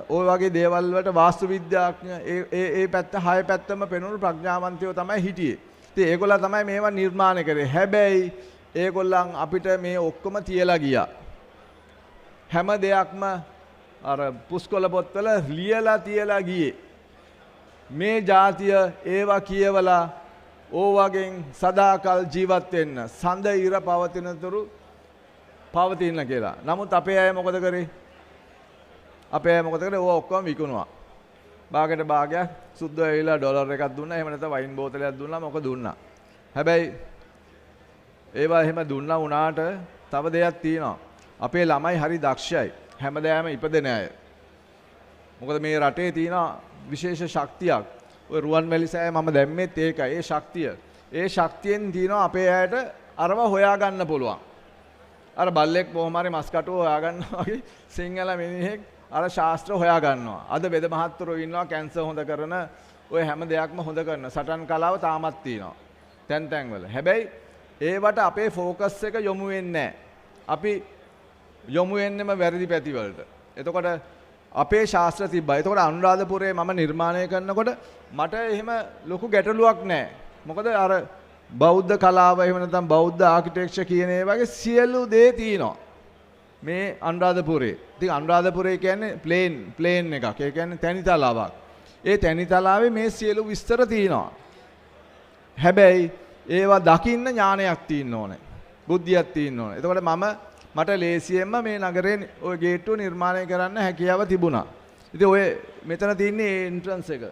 ඔය වගේ දේවල් වලට වාස්තු විද්‍යාඥ ඒ ඒ පැත්ත හය පැත්තම පෙනුණු ප්‍රඥාවන්තයෝ තමයි හිටියේ. ඉතින් ඒගොල්ලෝ තමයි මේවා නිර්මාණය කරේ. හැබැයි ඒගොල්ලන් අපිට මේ ඔක්කොම තියලා ගියා. හැම දෙයක්ම අර පුස්කොළ පොත්වල ලියලා තියලා ගියේ. මේ ජාතිය ඒවා කියවලා ඕවගෙන් සදාකල් ජීවත් වෙන්න, සඳ ඉර පවතිනතුරු පවතින කියලා. නමුත් අපේ අය මොකද කරේ? අපේ අය මොකද කරේ? ඕවා ඔක්කොම විකුණුවා. භාගයට භාගයක් සුද්ධ ඇවිල්ලා ඩොලර් එකක් දුන්නා. එහෙම නැත්නම් වයින් බෝතලයක් දුන්නා. මොක දුන්නා. හැබැයි ඒවා එහෙම දුන්නා වුණාට තව දෙයක් තියෙනවා. අපේ ළමයි හරි දක්ෂයි. හැමදාම ඉපදෙන අය. මොකද මේ රටේ තියෙන විශේෂ ශක්තියක්. ඔය රුවන්වැලි සෑය මම දැම්මෙත් ඒකයි. ඒ ශක්තිය. ඒ ශක්තියෙන් තියෙනවා අපේ අයට අරව හොයා ගන්න පුළුවන්. අර බල්ලෙක් කොහොම හරි මස් කටුව හොයා ගන්නවා වගේ සිංහල මිනිහෙක් අර ශාස්ත්‍ර හොයා ගන්නවා. අද වෙද මහත්වරු ඉන්නවා කැන්සර් හොඳ කරන, ඔය හැම දෙයක්ම හොඳ කරන සටන් කලාව තාමත් තියෙනවා. තැන් තැන් වල. හැබැයි ඒවට අපේ ෆෝකස් එක යොමු වෙන්නේ නැහැ. අපි යොමු වෙන්නෙම වැරදි පැති වලට. එතකොට අපේ ශාස්ත්‍ර තිබ්බා. එතකොට අනුරාධපුරේ මම නිර්මාණය කරනකොට මට එහෙම ලොකු ගැටලුවක් නෑ. මොකද අර බෞද්ධ කලාව එහෙම නැත්නම් බෞද්ධ ආකිටෙක්චර් කියන ඒ වගේ සියලු දේ තියෙනවා මේ අනුරාධපුරේ. ඉතින් අනුරාධපුරේ කියන්නේ ප්ලේන් එකක්. ඒ කියන්නේ තැනිතලාවක්. ඒ තැනිතලාවේ මේ සියලු විස්තර තියෙනවා. හැබැයි ඒවා දකින්න ඥානයක් තියෙන්න ඕනේ. බුද්ධියක් තියෙන්න ඕනේ. එතකොට මට ලේසියෙන්ම මේ නගරේ ඔය ගේට්ටුව නිර්මාණය කරන්න හැකියාව තිබුණා. ඉතින් ඔය මෙතන තියෙන්නේ ඒ එන්ට්‍රන්ස් එක.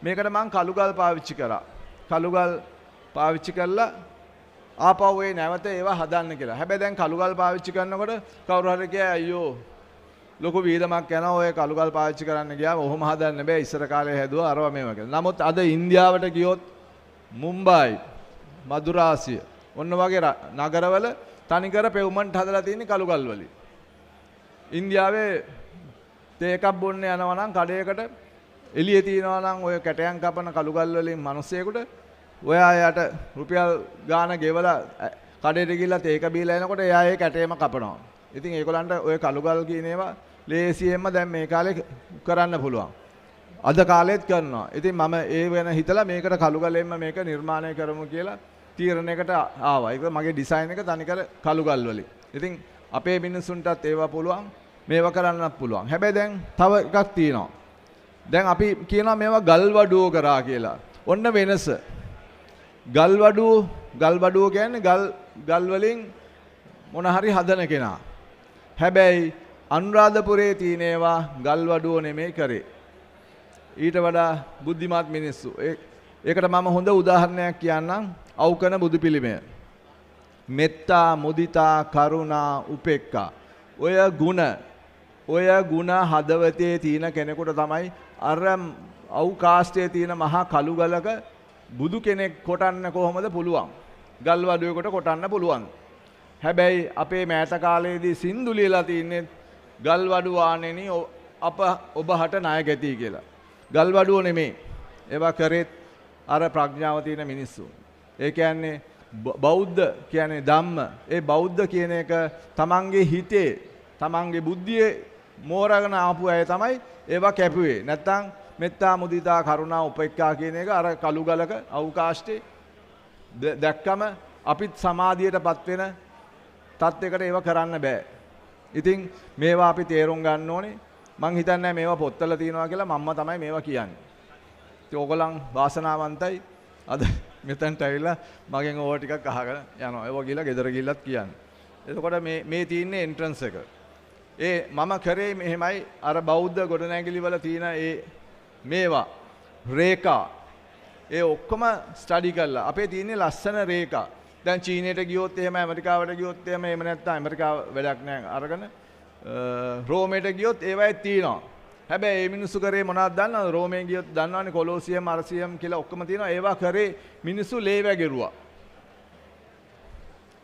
මේකට මං කළුගල් පාවිච්චි කරා. කළුගල් පාවිච්චි කරලා ආපහු ඒ නැවත ඒවා හදන්න කියලා. හැබැයි දැන් කළුගල් පාවිච්චි කරනකොට කවුරු හරි කියයි අයියෝ ලොකු වීදමක් යනවා ඔය කළුගල් පාවිච්චි කරන්න ගියාම ඔහොම හදන්න බෑ ඉස්සර කාලේ හැදුවා අරවා මේවා කියලා. නමුත් අද ඉන්දියාවට ගියොත් මුම්බායි, මදුරාසිය ඔන්න වගේ නගරවල තනිකර පෙව්මන්ට් හදලා තියෙන්නේ කළුගල් වලින්. ඉන්දියාවේ තේ එකක් බොන්න යනවා නම් කඩේකට එළියේ තියනවා නම් ඔය කැටයන් කපන කළුගල් වලින් මිනිස්සෙකුට ඔයා යට රුපියල් ගාන ගෙවලා කඩේට ගිහිල්ලා තේ එක බීලා එනකොට එයා ඒ කැටයම කපනවා. ඉතින් ඒගොල්ලන්ට ඔය කළුගල් කියන ඒවා ලේසියෙන්ම දැන් මේ කාලේ කරන්න පුළුවන්. අද කාලෙත් කරනවා. ඉතින් මම ඒ වෙන හිතලා මේකට කළුගලෙන්ම මේක නිර්මාණය කරමු කියලා තීරණයකට ආවා. ඒක මගේ ඩිසයින් එක තනිකර කළුගල් වලින්. ඉතින් අපේ මිනිසුන්ටත් ඒවා පුළුවන්, මේවා කරන්නත් පුළුවන්. හැබැයි දැන් තව එකක් තියෙනවා. දැන් අපි කියනවා මේවා ගල් වඩුවෝ කරා කියලා. ඔන්න වෙනස. ගල් වඩුවෝ කියන්නේ ගල් වලින් මොන හරි හදන කෙනා. හැබැයි අනුරාධපුරේ තියෙන ඒවා ගල් වඩුවෝ නෙමෙයි කරේ. ඊට වඩා බුද්ධිමත් මිනිස්සු. ඒකට මම හොඳ උදාහරණයක් කියන්නම්. අවකන බුදු පිළිමය. මෙත්තා, මුදිතා, කරුණා, උපේක්ඛා. ඔය ගුණ හදවතේ තියෙන කෙනෙකුට තමයි අර අවකාශයේ තියෙන මහා කළු ගලක බුදු කෙනෙක් කොටන්න කොහොමද පුළුවන්? ගල් වඩුවෙකුට කොටන්න පුළුවන්. හැබැයි අපේ මෑත කාලේදී සින්දු ලියලා තින්නේ ගල් වඩුවාණෙනි අප ඔබ හට ණය ගැති කියලා. ගල් වඩුව නෙමෙයි. ඒවා කරෙත් අර ප්‍රඥාව තියෙන මිනිස්සු. ඒ කියන්නේ බෞද්ධ කියන්නේ ධම්ම. ඒ බෞද්ධ කියන එක තමන්ගේ හිතේ තමන්ගේ බුද්ධියේ මෝරගෙන ආපු අය තමයි ඒවා කැපුවේ. නැත්තම් මෙත්තා මුදිතා කරුණා උපේක්ඛා කියන එක අර කළු ගලක අවකාශයේ දැක්කම අපිත් සමාධියටපත් වෙන තත්යකට ඒවා කරන්න බෑ. ඉතින් මේවා අපි තේරුම් ගන්න ඕනේ. මං හිතන්නේ මේවා පොත්වල තියෙනවා කියලා. මම්ම තමයි මේවා කියන්නේ. ඉතින් ඕගොල්ලන් වාසනාවන්තයි අද මෙතනට ඇවිල්ලා මගෙන් ඕවා ටිකක් අහගෙන යනවා. ඒවා ගිහලා ගෙදර ගිහිල්ලත් කියන්න. එතකොට මේ තියෙන්නේ එන්ට්‍රන්ස් එක. ඒ මම කරේ මෙහෙමයි. අර බෞද්ධ ගොඩනැගිලි වල තියෙන ඒ මේවා රේඛා ඒ ඔක්කොම ස්ටඩි කරලා අපේ තියෙන්නේ ලස්සන රේඛා. දැන් චීනයට ගියොත් එහෙම ඇමරිකාවට ගියොත් එහෙම එහෙම නැත්නම් ඇමරිකාව වැඩක් නෑ අරගෙන රෝමයට ගියොත් ඒවයෙත් තියෙනවා. හැබැයි මේ මිනිස්සු කරේ මොනවද දන්නවද? රෝමයෙන් ගියොත් දන්නවනේ කොලෝසියම් අරසියම් කියලා ඔක්කොම තියෙනවා. ඒවා කරේ මිනිස්සු ලේ වැගිරුවා.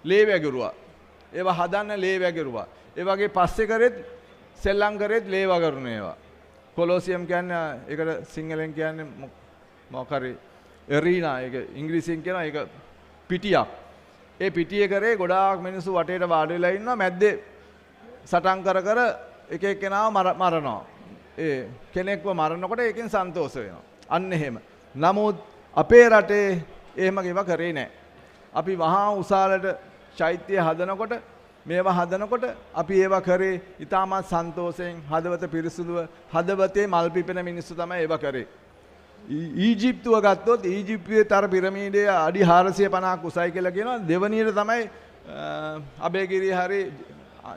ලේ වැගිරුවා. ඒවා හදන්න ලේ වැගිරුවා. ඒ වගේ පස්සේ කරෙත් සෙල්ලම් කරෙත් ලේ වගරුන ඒවා. කොලෝසියම් කියන්නේ ඒකට සිංහලෙන් කියන්නේ මොකක් හරි එරීනා, ඒක ඉංග්‍රීසියෙන් කියනවා ඒක පිටියක්. ඒ පිටියේ කරේ ගොඩාක් මිනිස්සු වටේට වාඩි වෙලා ඉන්නවා. මැද්දේ සටන් කර කර එක එක්කෙනාව මරනවා. ඒ කෙනෙක්ව මරනකොට ඒකෙන් සන්තෝෂ වෙනවා. අන්න එහෙම. නමුත් අපේ රටේ එහෙම ඒවා කරේ නෑ. අපි මහා උසාලට චෛත්‍ය හදනකොට මේවා හදනකොට අපි ඒවා කරේ ඉතාමත් සන්තෝෂයෙන්, හදවත පිරිසුදුව, හදවතේ මල් පිපෙන මිනිස්සු තමයි ඒවා කරේ. ඊජිප්තුව ගත්තොත් ඊජිප්තුවේ තර පිරමීඩයේ අඩි 450ක් උසයි කියලා කියනවා. දෙවනියට තමයි අබේගිරිය හරි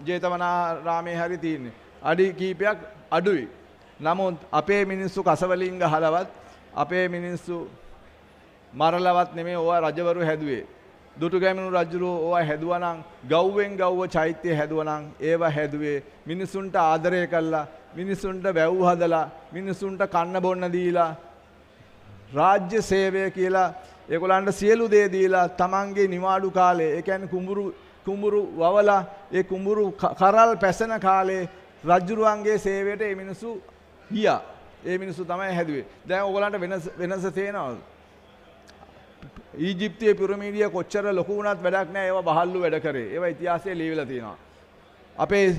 ජේතවනාරාමේ හරි තියෙන්නේ. අඩි කීපයක් අඩුයි. නමුත් අපේ මිනිස්සු කසවලින් ගහලවත් අපේ මිනිස්සු මරලවත් නෙමෙයි ඕවා රජවරු හැදුවේ. දුටුගැමුණු රජුරෝ ඕවා හැදුවා නම් ගව්වෙන් ගව්ව චෛත්‍ය හැදුවා නම් ඒවා හැදුවේ මිනිසුන්ට ආදරය කළා, මිනිසුන්ට වැව් හදලා, මිනිසුන්ට කන්න බොන්න දීලා, රාජ්‍ය සේවය කියලා ඒගොල්ලන්ට සියලු දේ දීලා තමන්ගේ නිවාඩු කාලේ, ඒ කියන්නේ කුඹුරු වවලා ඒ කුඹුරු කරල් පැසෙන කාලේ රජුරුවන්ගේ සේවයට ඒ මිනිස්සු ගියා. ඒ මිනිස්සු තමයි හැදුවේ. දැන් ඕගොල්ලන්ට වෙනස තේනවද? ඊජිප්තුවේ පිරමීඩිය කොච්චර ලොකු වුණත් වැඩක් නෑ, ඒවා බහල්ලු වැඩ කරේ. ඒවා ඉතිහාසයේ ලියවිලා තියෙනවා. අපේ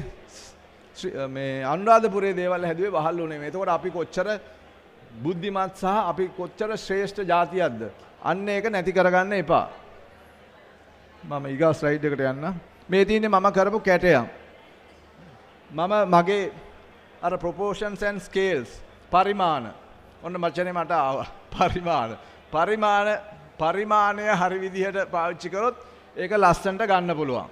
මේ අනුරාධපුරයේ දේවල් හැදුවේ වහල්ලෝ නෙමෙයි. එතකොට අපි කොච්චර බුද්ධිමත් සහ අපි කොච්චර ශ්‍රේෂ්ඨ ජාතියක්ද? අන්න ඒක නැති කරගන්න එපා. මම ඊගා ස්ලයිඩ් එකට යන්න. මේ තියෙන්නේ මම කරපු කැටයම්. මම මගේ අර proportions and scales පරිමාණ. ඔන්න වචනේ මට ආවා. පරිමාණ. පරිමාණය හරි විදිහට පාවිච්චි කරොත් ඒක ලස්සනට ගන්න පුළුවන්.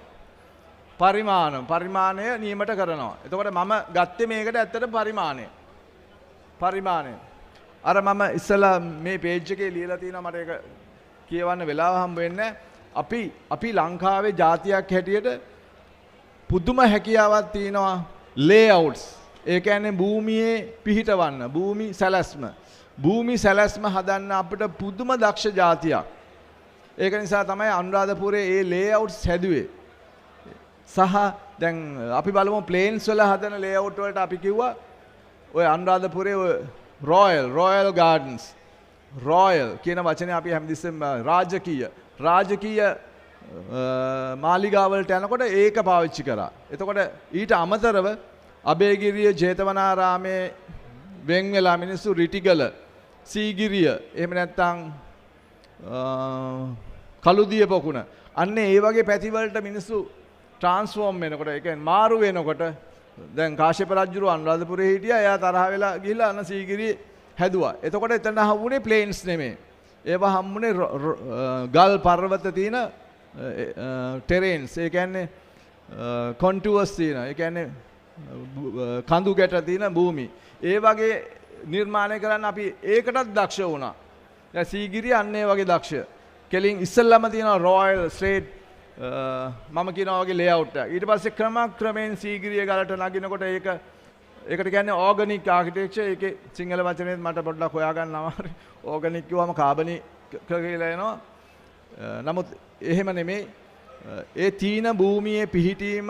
පරිමාණය නියමට කරනවා. එතකොට මම ගත්තේ මේකට ඇත්තට පරිමාණය. පරිමාණය. අර මම ඉස්සලා මේ පේජ් එකේ ලියලා තියෙනවා, මට ඒක කියවන්න වෙලාව හම්බ වෙන්නේ නැහැ. අපි ලංකාවේ ජාතියක් හැටියට පුදුම හැකියාවක් තියෙනවා ලේඅවුට්ස්. ඒ කියන්නේ භූමියේ පිහිටවන්න, භූමි සැලැස්ම. භූමි සැලැස්ම හදන්න අපිට පුදුම දක්ෂ ජාතියක්. ඒක නිසා තමයි අනුරාධපුරයේ ඒ ලේඅවුට්ස් හැදුවේ. සහ දැන් අපි බලමු ප්ලේන්ස් වල හදන ලේඅවුට් වලට අපි කිව්වා ඔය අනුරාධපුරයේ ඔය රොයල් ගාඩන්ස්. රොයල් කියන වචනේ අපි හැමතිස්සෙම රාජකීය මාලිගා වලට යනකොට ඒක පාවිච්චි කරා. එතකොට ඊට අමතරව අබේගිරිය ජේතවනාරාමයේ වෙන් වෙලා මිනිස්සු රිටිගල, සීගිරිය, එහෙම නැත්නම් කළුදිය පොකුණ, අන්න ඒ වගේ පැති වලට මිනිස්සු ට්‍රාන්ස්ෆෝම් වෙනකොට, ඒ කියන්නේ මාරු වෙනකොට, දැන් කාශ්‍යප රජුරු අනුරාධපුරේ හිටියා, එයා තරහ වෙලා ගිහිල්ලා අන්න සීගිරිය හැදුවා. එතකොට එතන හම්බුනේ ප්ලේන්ස් නෙමෙයි. ඒවා හම්බුනේ ගල් පර්වත තියෙන ටෙරේන්ස්. ඒ කියන්නේ කොන්ටුවර්ස් තියෙන, ඒ කියන්නේ කඳු ගැට තියෙන භූමි. ඒ වගේ නිර්මාණය කරන්න අපි ඒකටත් දක්ෂ වුණා. දැන් සීගිරිය අන්න ඒ වගේ දක්ෂ. කෙලින් ඉස්සෙල්ලාම තියෙනවා රොයල් ස්ට්‍රේට් මම කියනවා වගේ ලේඅවුට් එකක්. ඊට පස්සේ ක්‍රමක්‍රමයෙන් සීගිරිය ගලට නගිනකොට ඒකට කියන්නේ ඕගනික් ආකිටෙක්චර්. ඒකේ සිංහල වචනේත් මට පොඩ්ඩක් හොයාගන්න අමාරුයි. ඕගනික් කිව්වම කාබනික කියලා එනවා. නමුත් එහෙම නෙමෙයි. ඒ තීන භූමියේ පිහිටීම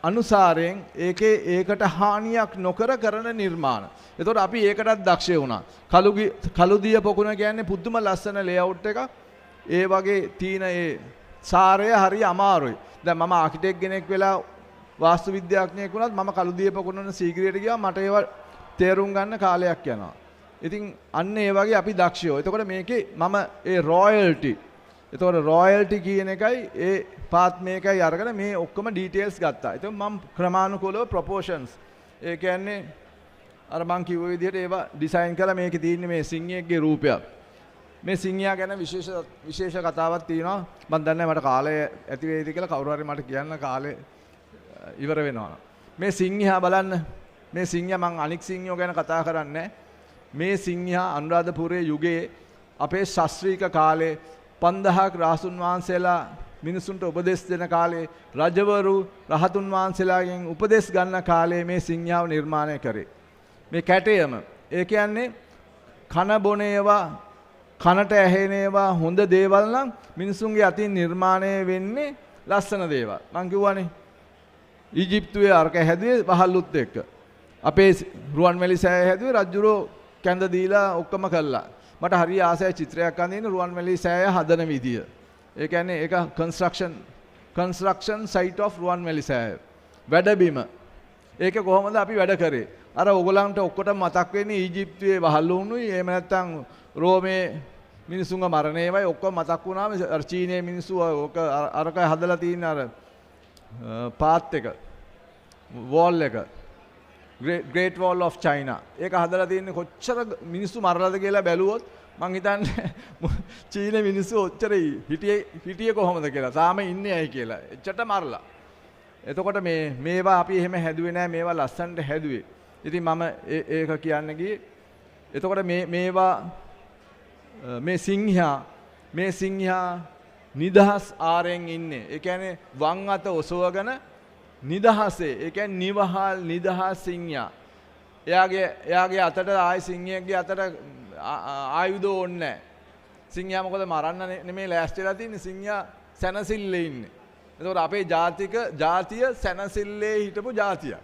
අනුසාරයෙන් ඒකේ ඒකට හානියක් නොකර කරන නිර්මාණ. එතකොට අපි ඒකටත් දක්ෂ වුණා. කළුදිය පොකුණ කියන්නේ පුදුම ලස්සන ලේඅවුට් එකක්. ඒ වගේ තීන ඒ සාරය හරි අමාරුයි. දැන් මම ආකිටෙක්ට් කෙනෙක් වෙලා වාස්තු විද්‍යාඥයෙක් වුණත් මම කළුදිය පොකුණන සීගිරියට ගියාම මට ඒවා තේරුම් ගන්න කාලයක් යනවා. ඉතින් අන්න ඒ වගේ අපි දක්ෂයෝ. එතකොට මේකේ මම ඒ රොයල්ටි, එතකොට රොයල්ටි කියන එකයි ඒ පාත් මේකයි අරගෙන මේ ඔක්කොම ඩීටේල්ස් ගත්තා. එතකොට මම ක්‍රමානුකූලව ප්‍රොපෝෂන්ස්, ඒ කියන්නේ අර මං කිව්ව විදිහට ඒවා ඩිසයින් කරලා මේකේ තියෙන්නේ මේ සිංහයෙක්ගේ රූපයක්. මේ සිංහයා ගැන විශේෂ කතාවක් තියෙනවා. මං දන්නේ නැහැ මට කාලය ඇති වෙයිද කියලා. කවුරු හරි මට කියන්න කාලය ඉවර වෙනවා නම්. මේ සිංහයා බලන්න. මේ සිංහයා මං අනික් සිංහයෝ ගැන කතා කරන්නේ. මේ සිංහයා අනුරාධපුරයේ යුගයේ අපේ ශාස්ත්‍රීය කාලේ 5000ක් රාසුන් වහන්සේලා මිනිසුන්ට උපදෙස් දෙන කාලේ, රජවරු රහතුන් වහන්සේලාගෙන් උපදෙස් ගන්න කාලේ මේ සිංහයාව නිර්මාණය කරේ. මේ කැටයම, ඒ කියන්නේ කන බොන ඒවා, කනට ඇහෙන ඒවා හොඳ දේවල් නම් මිනිසුන්ගේ අතින් නිර්මාණය වෙන්නේ ලස්සන දේවල්. මං කිව්වනේ ඊජිප්තුවේ අරක හැදුවේ වහල්ලුත් එක්ක. අපේ රුවන්වැලි සෑය හැදුවේ රජුරෝ කැඳ දීලා ඔක්කොම කළා. මට හරි ආසයි චිත්‍රයක් අඳින්න රුවන්වැලි සෑය හදන විදිය. ඒ කියන්නේ ඒක කන්ස්ට්‍රක්ෂන් සයිට් ඔෆ් රුවන්වැලි සෑය. වැඩබිම. ඒක කොහොමද අපි වැඩ කරේ? අර ඔයගොල්ලන්ට ඔක්කොටම මතක් වෙන්නේ ඊජිප්තුවේ වහල්ලුනුයි, එහෙම නැත්නම් රෝමේ මිනිසුන්ව මරණ ඒවායි ඔක්කොම මතක් වුණාම අර චීනයේ මිනිස්සු ඔක අරක හදලා තියෙන අර පාත් එක, වෝල් එක, Great Wall of China. ඒක හදලා තියෙන්නේ කොච්චර මිනිස්සු මරලාද කියලා බැලුවොත් මං හිතන්නේ චීන මිනිස්සු ඔච්චර හිටියේ කොහොමද කියලා. තාම ඉන්නේ ඇයි කියලා. එච්චරට මරලා. එතකොට මේවා අපි එහෙම හැදුවේ නෑ, මේවා ලස්සනට හැදුවේ. ඉතින් මම ඒක කියන්න ගියේ. එතකොට මේවා මේ සිංහයා නිදහස් ආරෙන් ඉන්නේ. ඒ කියන්නේ වම් අත ඔසවගෙන නිදහසේ, ඒ කියන්නේ නිවහල් නිදහස් සිංහයා. එයාගේ අතට ආයි සිංහයෙක්ගේ අතට ආයුධ ඕනේ නැහැ. සිංහයා මොකද මරන්න නෙමෙයි ලෑස්ති වෙලා තින්නේ, සිංහයා සැනසෙල්ලේ ඉන්නේ. එතකොට අපේ ජාතිය සැනසෙල්ලේ හිටපු ජාතියක්.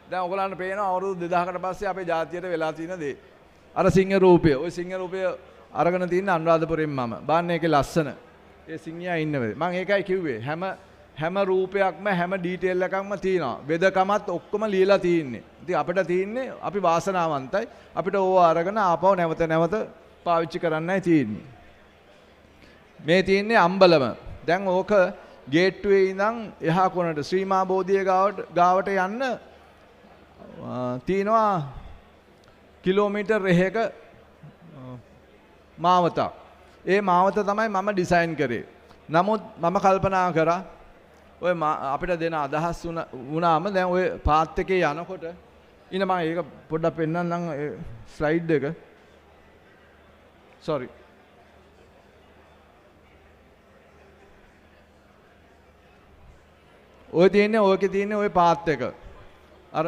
දැන් ඔයගොල්ලන්ට පේනවා අවුරුදු 2000කට පස්සේ අපේ ජාතියට වෙලා තියෙන දේ. අර සිංහ රූපය, ওই සිංහ රූපය අරගෙන තියෙන අනුරාධපුරෙන් මම. බලන්න ඒකේ ලස්සන. ඒ සිංහයා ඉන්න වෙලේ. මං ඒකයි කිව්වේ හැම හැම රූපයක්ම හැම ඩීටේල් එකක්ම තියෙනවා. වෙදකමත් ඔක්කොම ලියලා තියෙන්නේ. ඉතින් අපිට තියෙන්නේ අපි වාසනාවන්තයි. අපිට ඕවා අරගෙන ආපහු නැවත නැවත පාවිච්චි කරන්නයි තියෙන්නේ. මේ තියෙන්නේ අම්බලම. දැන් ඕක ගේට්ටුවේ ඉඳන් එහා කොනට ශ්‍රී මහා බෝධිය ගාවට යන්න තියෙනවා කිලෝමීටර් 1ක මාවතක්. ඒ මාවත තමයි මම ඩිසයින් කරේ. නමුත් මම කල්පනා කරා ඔය අපිට දෙන අදහස් වුණාම දැන් ඔය පාත් එකේ යනකොට ඉන්න මම ඒක පොඩ්ඩක් පෙන්නන්නම් ඒ ස්ලයිඩ් එක. සෝරි. ඔය තියෙන්නේ ඔයකේ තියෙන්නේ ඔය පාත් එක. අර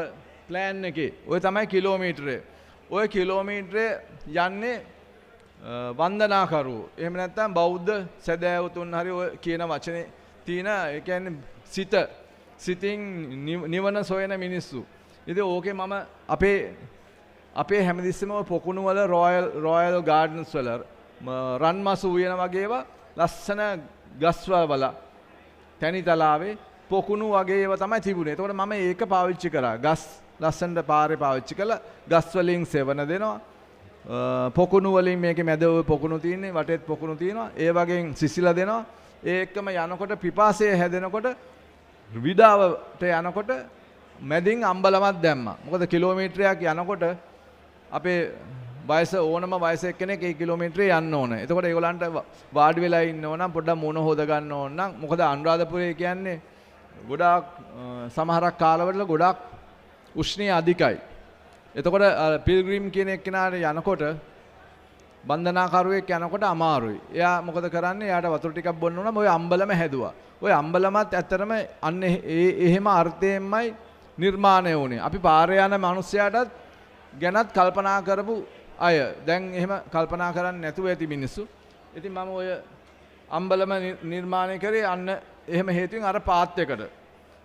ප්ලෑන් එකේ ඔය තමයි කිලෝමීටරය. ඔය කිලෝමීටරය යන්නේ වන්දනාකරුවෝ. එහෙම නැත්නම් බෞද්ධ සැදැහැවතුන් හරි ඔය කියන වචනේ තියෙන ඒ කියන්නේ සිත සිතින් නිවන සොයන මිනිස්සු. ඉතින් ඕකේ මම අපේ හැමතිස්සෙම ඔය පොකුණු වල රොයල් ගාඩන්ස් වල රන්මසු උයන වගේ ඒවා ලස්සන ගස් වල තැනිතලාවේ පොකුණු වගේ ඒවා තමයි තිබුණේ. එතකොට මම ඒක පාවිච්චි කරා. ගස් ලස්සනට පාරේ පාවිච්චි කළා. ගස් වලින් සෙවණ දෙනවා. පොකුණු වලින් මේකේ මැද ඔය පොකුණු තියෙන්නේ, වටේත් පොකුණු තියෙනවා. ඒ වගේන් සිසිලා දෙනවා. ඒ එක්කම යනකොට පිපාසය හැදෙනකොට විඩාවට යනකොට මැදින් අම්බලමක් දැම්මා. මොකද කිලෝමීටරයක් යනකොට අපේ වයස ඕනම වයස එක්කෙනෙක් ඒ කිලෝමීටරේ යන්න ඕන. එතකොට ඒගොල්ලන්ට වාඩි වෙලා ඉන්න ඕන නම් පොඩ්ඩක් මූණ හොද ගන්න ඕන නම්, මොකද අනුරාධපුරේ කියන්නේ ගොඩාක් සමහරක් කාලවල ගොඩාක් උෂ්ණය අධිකයි. එතකොට පිල්ග්‍රිම් කියන එක්කෙනාට යනකොට වන්දනාකරුවෙක් යනකොට අමාරුයි. එයා මොකද කරන්නේ? එයාට වතුර ටිකක් බොන්න ඕනම ඔය අම්බලම හැදුවා. ඔය අම්බලමත් ඇත්තටම අන්න ඒ එහෙම අර්ථයෙන්මයි නිර්මාණය වුණේ. අපි පාරේ යන මිනිස්සයාටත් ගැනත් කල්පනා කරපු අය. දැන් එහෙම කල්පනා කරන්නේ නැතුව ඇති මිනිස්සු. ඉතින් මම ඔය අම්බලම නිර්මාණය කරේ අන්න එහෙම හේතුවෙන් අර පාත් එකට.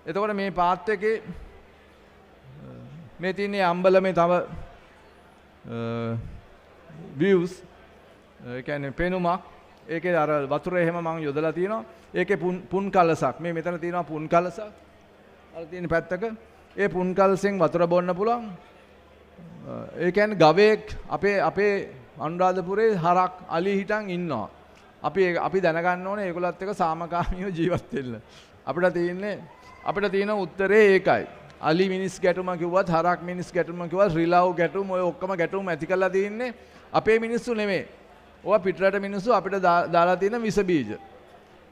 එතකොට මේ පාත් එකේ මේ තියෙන්නේ අම්බලමේ තව views, ඒ කියන්නේ පෙනුමක්. ඒකේ අර වතුර එහෙම මං යොදලා තියෙනවා. ඒකේ පුන් කලසක් මේ මෙතන තියෙනවා පුන් කලසක්. අර තියෙන පැත්තක ඒ පුන් කලසෙන් වතුර බොන්න පුළුවන්. ඒ කියන්නේ ගවයෙක් අපේ අපේ අනුරාධපුරේ හරක් අලි හිටන් ඉන්නවා. අපි දැනගන්න ඕනේ ඒගොල්ලත් එක්ක සාමකාමීව ජීවත් වෙන්න. අපිට තියෙන උත්තරේ ඒකයි. අලි මිනිස් ගැටුම කිව්වත් හරක් මිනිස් ගැටුම කිව්වත් රිලව් ගැටුම ඔය ඔක්කොම ගැටුම් ඇති කරලා තියෙන්නේ අපේ මිනිස්සු නෙමෙයි. ඔවා පිටරට මිනිස්සු අපිට දාලා තියෙන විස බීජ.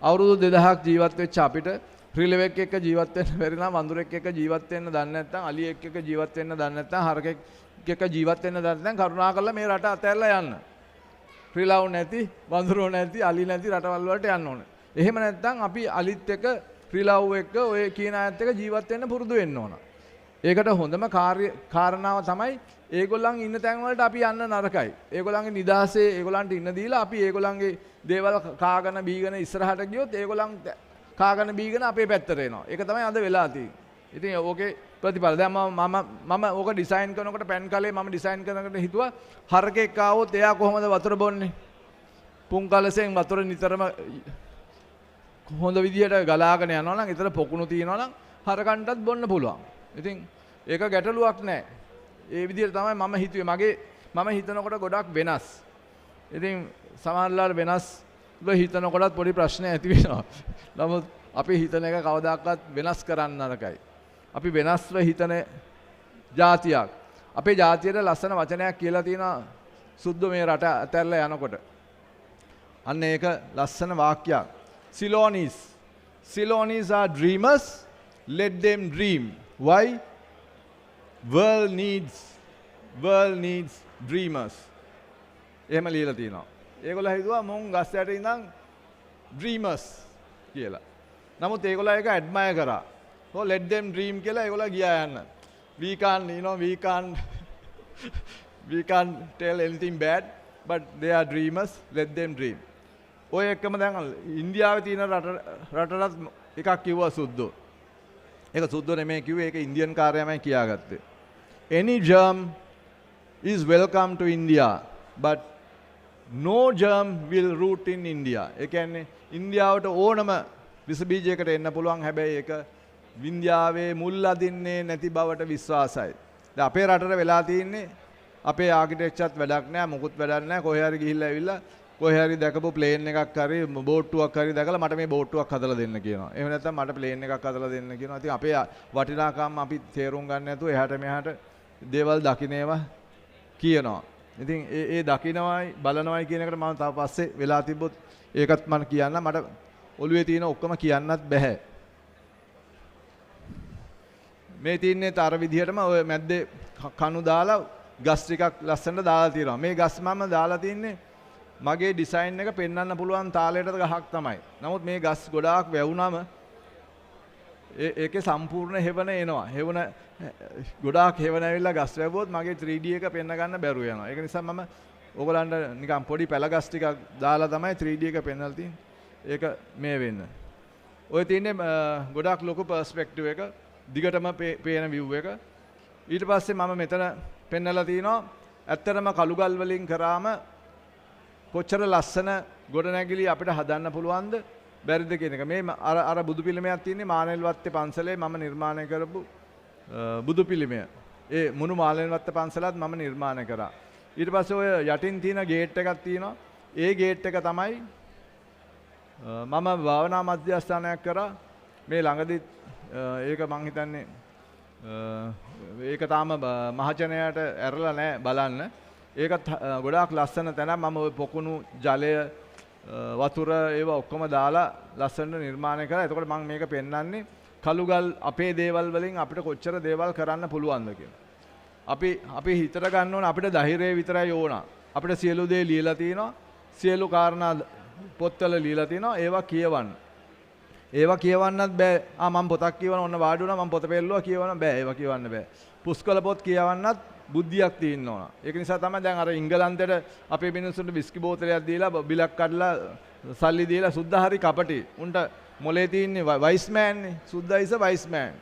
අවුරුදු 2000ක් ජීවත් වෙච්ච අපිට රිලෙවෙක් එක්ක ජීවත් වෙන්න බැරි නම්, වඳුරෙක් එක්ක ජීවත් වෙන්න දන්නේ නැත්නම්, අලියෙක් එක්ක ජීවත් වෙන්න දන්නේ නැත්නම්, හරකෙක් එක්ක ජීවත් වෙන්න දන්නේ නැත්නම් කරුණාකරලා මේ රට අතහැරලා යන්න. රිලව් නැති, වඳුරෝ නැති, අලි නැති රටවල් වලට යන්න ඕනේ. එහෙම නැත්නම් අපි අලිත් එක්ක රිලව් එක්ක ඔය කියන අයත් එක්ක ජීවත් වෙන්න පුරුදු වෙන්න ඕන. ඒකට හොඳම කාරණාව තමයි ඒගොල්ලන් ඉන්න තැන් වලට අපි යන්න නරකයි. ඒගොල්ලන්ගේ නිදහසේ ඒගොල්ලන්ට ඉන්න දීලා අපි ඒගොල්ලන්ගේ දේවල් කාගෙන බීගෙන ඉස්සරහට ගියොත් ඒගොල්ලන් කාගෙන බීගෙන අපේ පැත්තට එනවා. ඒක තමයි අද වෙලා තියෙන්නේ. ඉතින් ඕකේ ප්‍රතිඵල දැන් මම ඕක ඩිසයින් කරනකොට පැන් කලේ මම ඩිසයින් කරනකොට හිතුවා හරකෙක් ආවොත් එයා කොහොමද වතුර බොන්නේ? පුන් කලසෙන් වතුර නිතරම හොඳ විදියට ගලාගෙන යනවා නම් ඊතර පොකුණු තියෙනවා නම් හරකන්ටත් බොන්න පුළුවන්. ඉතින් ඒක ගැටලුවක් නෑ. ඒ විදියට තමයි මම හිතුවේ. මම හිතනකොට ගොඩක් වෙනස්. ඉතින් සමහරවල් වෙනස් හිතනකොටත් පොඩි ප්‍රශ්න ඇති වෙනවා. නමුත් අපි හිතන එක කවදාකවත් වෙනස් කරන්න නරකයි. අපි වෙනස්ව හිතන ජාතියක්. අපේ ජාතියට ලස්සන වචනයක් කියලා තියෙනවා සුද්ධ මේ රට අතැරලා යනකොට. අන්න ඒක ලස්සන වාක්‍යයක්. Ceylonese. Ceylonese are dreamers. Let them dream. Why? World needs dreamers. එහෙම ලියලා තියෙනවා. ඒගොල්ලෝ හිතුවා මුන් ගස් යට ඉඳන් dreamers කියලා. නමුත් ඒගොල්ලෝ ඒක ඇඩ්මයර් කරා. So let them dream කියලා ඒගොල්ලෝ ගියා යන්න. We can't, you know, we can't tell anything bad, but they are dreamers. Let them dream. ඔය එක්කම දැන් ඉන්දියාවේ තියෙන රටටත් එකක් කිව්වා සුද්දෝ. ඒක සුද්දෝ නෙමෙයි කිව්වේ, ඒක Indian කාර්යයමයි කියාගත්තේ. Any germ is welcome to India, but no germ will root in India. ඒ කියන්නේ ඉන්දියාවට ඕනම විස බීජයකට එන්න පුළුවන්. හැබැයි ඒක විද්‍යාවේ මුල් අදින්නේ නැති බවට විශ්වාසයි. දැන් අපේ රටට වෙලා තියෙන්නේ අපේ ආකිටෙක්චර්ත් වැඩක් නෑ, මොකුත් වැඩක් නෑ. කොහේ හරි ගිහිල්ලා ඇවිල්ලා කොහේ හරි දැකපු ප්ලේන් එකක් හරි බෝට්ටුවක් හරි දැකලා මට මේ බෝට්ටුවක් හදලා දෙන්න කියනවා. එහෙම නැත්නම් මට ප්ලේන් එකක් හදලා දෙන්න කියනවා. ඉතින් අපේ වටිනාකම් අපි තේරුම් ගන්න නැතුව එහාට මෙහාට දේවල් දකින්න ඒවා කියනවා. ඉතින් ඒ ඒ දකින්නවයි බලනවයි කියන එකට මම තව පස්සේ වෙලා තිබ්බොත් ඒකත් මම කියන්න, මට ඔළුවේ තියෙන ඔක්කොම කියන්නත් බැහැ. මේ තියන්නේ අර විදිහටම ඔය මැද්දේ කණු දාලා ගස් ටිකක් ලස්සනට දාලා තියෙනවා. මේ ගස් මම දාලා තින්නේ මගේ ඩිසයින් එක පෙන්වන්න පුළුවන් තාලයට ගහක් තමයි. නමුත් මේ ගස් ගොඩාක් වැවුනම ඒකේ සම්පූර්ණ හෙවණ එනවා. හෙවණ ගොඩාක් හෙවණ ඇවිල්ලා ගස් වැවුවොත් මගේ 3D එක පෙන්න ගන්න බැරුව යනවා. ඒක නිසා මම ඕගලන්ට නිකන් පොඩි පැල ගස් ටිකක් දාලා තමයි 3D එක පෙන්නලා තියෙන්නේ. ඒක මේ වෙන්න. ඔය තියෙන්නේ ගොඩාක් ලොකු පර්ස්පෙක්ටිව් එක, දිගටම පේන විව් එක. ඊට පස්සේ මම මෙතන පෙන්නලා තිනවා ඇත්තටම කළුගල් වලින් කරාම කොච්චර ලස්සන ගොඩනැගිලි අපිට හදන්න පුළුවන්ද බැරිද කියන එක. මේ අර අර බුදු පිළිමයක් තියෙන්නේ මානෙල්වත්තේ පන්සලේ මම නිර්මාණය කරපු බුදු පිළිමය. ඒ මුණු මානෙල්වත්ත පන්සලත් මම නිර්මාණය කරා. ඊට පස්සේ ඔය යටින් තියෙන ගේට් එකක් තියෙනවා. ඒ ගේට් එක තමයි මම භාවනා මධ්‍යස්ථානයක් කරා. මේ ළඟදිත් ඒක මං හිතන්නේ ඒක තාම මහජනයාට ඇරලා නැහැ බලන්න. ඒකත් ගොඩාක් ලස්සන තැනක්. මම ඔය පොකුණු ජලය වතුර ඒවා ඔක්කොම දාලා ලස්සනට නිර්මාණය කරා. එතකොට මම මේක පෙන්වන්නේ කළුගල් අපේ දේවල් වලින් අපිට කොච්චර දේවල් කරන්න පුළුවන්ද කියලා. අපි අපි හිතට ගන්න ඕන අපිට ධෛර්යය විතරයි ඕන. අපිට සියලු දේ ලියලා තිනවා. සියලු කාරණා පොත්වල ලියලා තිනවා. ඒවා කියවන්න. ඒවා කියවන්නත් බෑ. ආ මම පොතක් කියවන ඔන්න වාඩි වුණා, මම පොත පෙල්ලුවා කියවන බෑ. ඒවා කියවන්න බෑ. පුස්කොළ පොත් කියවන්නත් බුද්ධියක් තියෙන්න ඕන. ඒක නිසා තමයි දැන් අර එංගලන්තෙට අපේ මිනිස්සුන්ට විස්කි බෝතලයක් දීලා බිලක් කඩලා සල්ලි දීලා සුද්දා හරි කපටි. උන්ට මොලේ තියෙන්නේ වයිස් මෑන් නේ. සුද්දා ඉස් වයිස් මෑන්.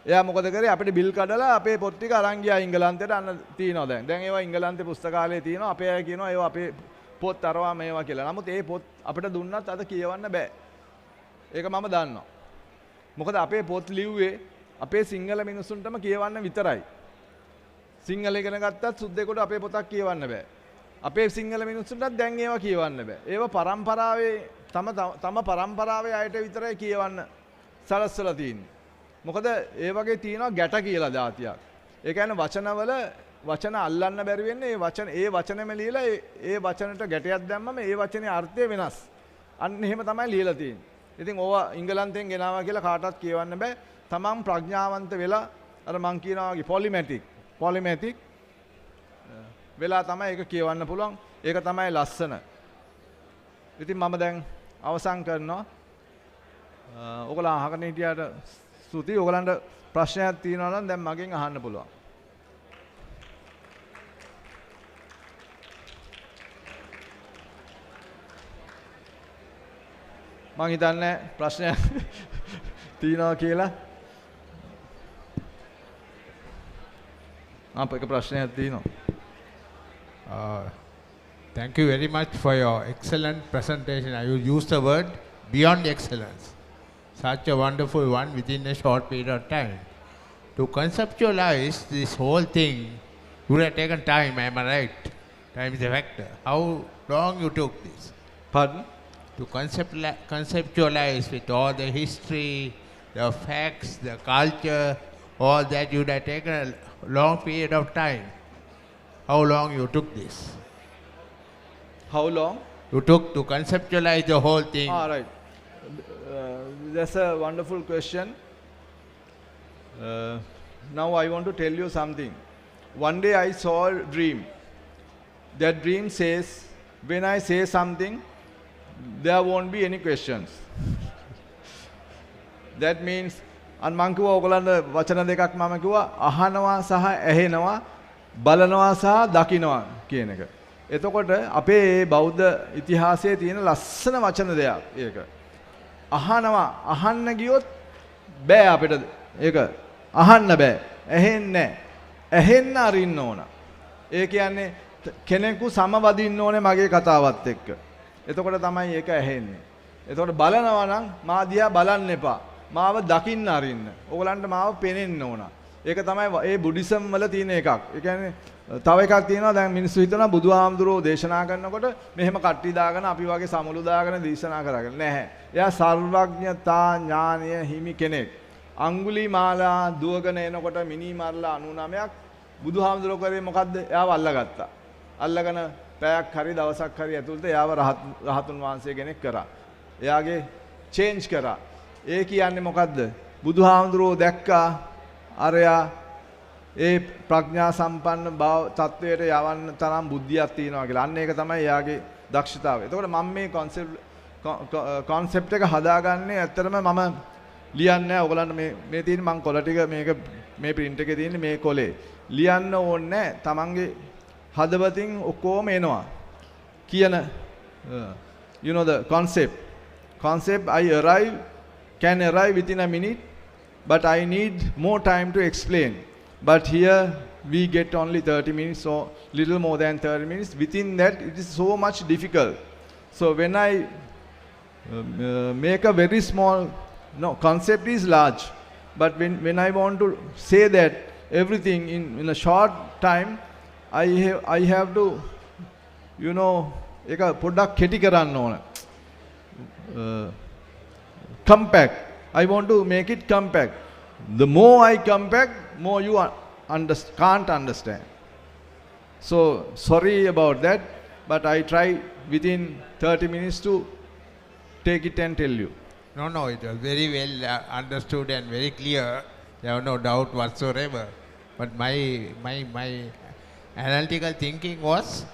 එයා මොකද කරේ අපිට බිල් කඩලා අපේ පොත් ටික අරන් ගියා එංගලන්තෙට. අන්න තියෙනවා දැන්. දැන් ඒවා එංගලන්තේ පුස්තකාලයේ තියෙනවා. අපේ අය කියනවා ඒවා අපේ පොත් අරවා මේවා කියලා. නමුත් ඒ පොත් අපිට දුන්නත් අද කියවන්න බෑ. ඒක මම දන්නවා. මොකද අපේ පොත් ලිව්වේ අපේ සිංහල මිනිස්සුන්ටම කියවන්න විතරයි. සිංහල ඉගෙන ගත්තත් සුද්දෙකුට අපේ පොතක් කියවන්න බෑ. අපේ සිංහල මිනිස්සුන්ටත් දැන් ඒවා කියවන්න බෑ. ඒවා පරම්පරාවේ තම තම පරම්පරාවේ අයට විතරයි කියවන්න සලස්සලා තියෙන්නේ. මොකද ඒ වගේ තියෙනවා ගැට කියලා ජාතියක්. ඒ කියන්නේ වචනවල වචන අල්ලන්න බැරි වෙන්නේ ඒ වචන ඒ වචනෙම ලියලා ඒ වචනට ගැටයක් දැම්මම ඒ වචනේ අර්ථය වෙනස්. අන්න එහෙම තමයි ලියලා තියෙන්නේ. ඉතින් ඕවා එංගලන්තෙන් ගෙනාවා කියලා කාටවත් කියවන්න බෑ. තමන් ප්‍රඥාවන්ත වෙලා අර මං කියනවා වගේ පොලිමැටික් පොලිමැටික් වෙලා තමයි ඒක කියවන්න පුළුවන්. ඒක තමයි ලස්සන. ඉතින් මම දැන් අවසන් කරනවා. ඔයගොල්ලෝ අහගෙන හිටියාට ස්තුතියි. ඔයගොල්ලන්ට ප්‍රශ්නයක් තියෙනවා නම් දැන් මගෙන් අහන්න පුළුවන්. මං හිතන්නේ ප්‍රශ්නයක් තියෙනවා කියලා. අප එක ප්‍රශ්නයක් තියෙනවා. Thank you very much for your excellent presentation. I will use the word beyond excellence. Such a wonderful one within a short period of time. To conceptualize this whole thing, you would have taken time, am I right? Time is a factor. How long you took this? Pardon? To conceptualize with all the history, the facts, the culture, all that, you would have taken a long period of time. How long you took this? How long? You took to conceptualize the whole thing. All right. That's a wonderful question. Now I want to tell you something. One day I saw a dream. That dream says, when I say something, there won't be any questions. That means, අන් මං කිව්වා ඔයගොල්ලන්ට වචන දෙකක් මම කිව්වා අහනවා සහ ඇහෙනවා, බලනවා සහ දකිනවා කියන එක. එතකොට අපේ මේ බෞද්ධ ඉතිහාසයේ තියෙන ලස්සන වචන දෙයක් ඒක. අහනවා, අහන්න ගියොත් බෑ අපිට ඒක අහන්න බෑ. ඇහෙන්නේ නෑ. ඇහෙන්න අරින්න ඕන. ඒ කියන්නේ කෙනෙකු සමවදින්න ඕනේ මගේ කතාවත් එක්ක. එතකොට තමයි ඒක ඇහෙන්නේ. එතකොට බලනවා නම් මා දිහා බලන්න එපා. මාව දකින්න අරින්න. ඕගලන්ට මාව පේන්න ඕන. ඒක තමයි ඒ බුද්දිසම් වල තියෙන එකක්. ඒ කියන්නේ තව එකක් තියෙනවා. දැන් මිනිස්සු හිතනවා බුදුහාමුදුරුවෝ දේශනා කරනකොට මෙහෙම කට්ටි දාගෙන අපි වගේ සමුළු දාගෙන දේශනා කරගෙන නැහැ. එයා සර්වඥතා ඥානය හිමි කෙනෙක්. අඟුලිමාලා දුවගෙන එනකොට මිනි මරලා 99ක් බුදුහාමුදුරුවෝ කරේ මොකද්ද? එයාව අල්ලගත්තා. අල්ලගෙන පැයක් හරි දවසක් හරි ඇතුළත එයාව රහතුන් වහන්සේ කෙනෙක් කරා. එයාගේ චේන්ජ් කරා. ඒ කියන්නේ මොකද්ද? බුදුහාමුදුරුවෝ දැක්කා අරයා ඒ ප්‍රඥා සම්පන්න භාව තත්වයට යවන්න තරම් බුද්ධියක් තියෙනවා කියලා. අන්න ඒක තමයි එයාගේ දක්ෂතාවය. එතකොට මම මේ කොන්සෙප්ට් එක හදාගන්නේ ඇත්තටම මම ලියන්නේ නැහැ. ඔයගලන්ට මේ මේ තියෙන මං කොළ ටික මේක මේ ප්‍රින්ට් එකේ තියෙන්නේ මේ කොලේ. ලියන්න ඕනේ නැහැ. තමන්ගේ හදවතින් ඔක්කොම එනවා. කියන you know the concept. Concept I arrive can arrive within a minute, but I need more time to explain. But here we get only 30 minutes or little more than 30 minutes. Within that, it is so much difficult. So when I make a very small, no, concept is large, but when I want to say that everything in a short time, I have to, ඒක පොඩ්ඩක් කෙටි කරන්න ඕන. Compact. I want to make it compact. The more I compact, more you can't understand. So sorry about that, but I try within 30 minutes to take it and tell you. No, it was very well understood and very clear. There was no doubt whatsoever. But my analytical thinking was,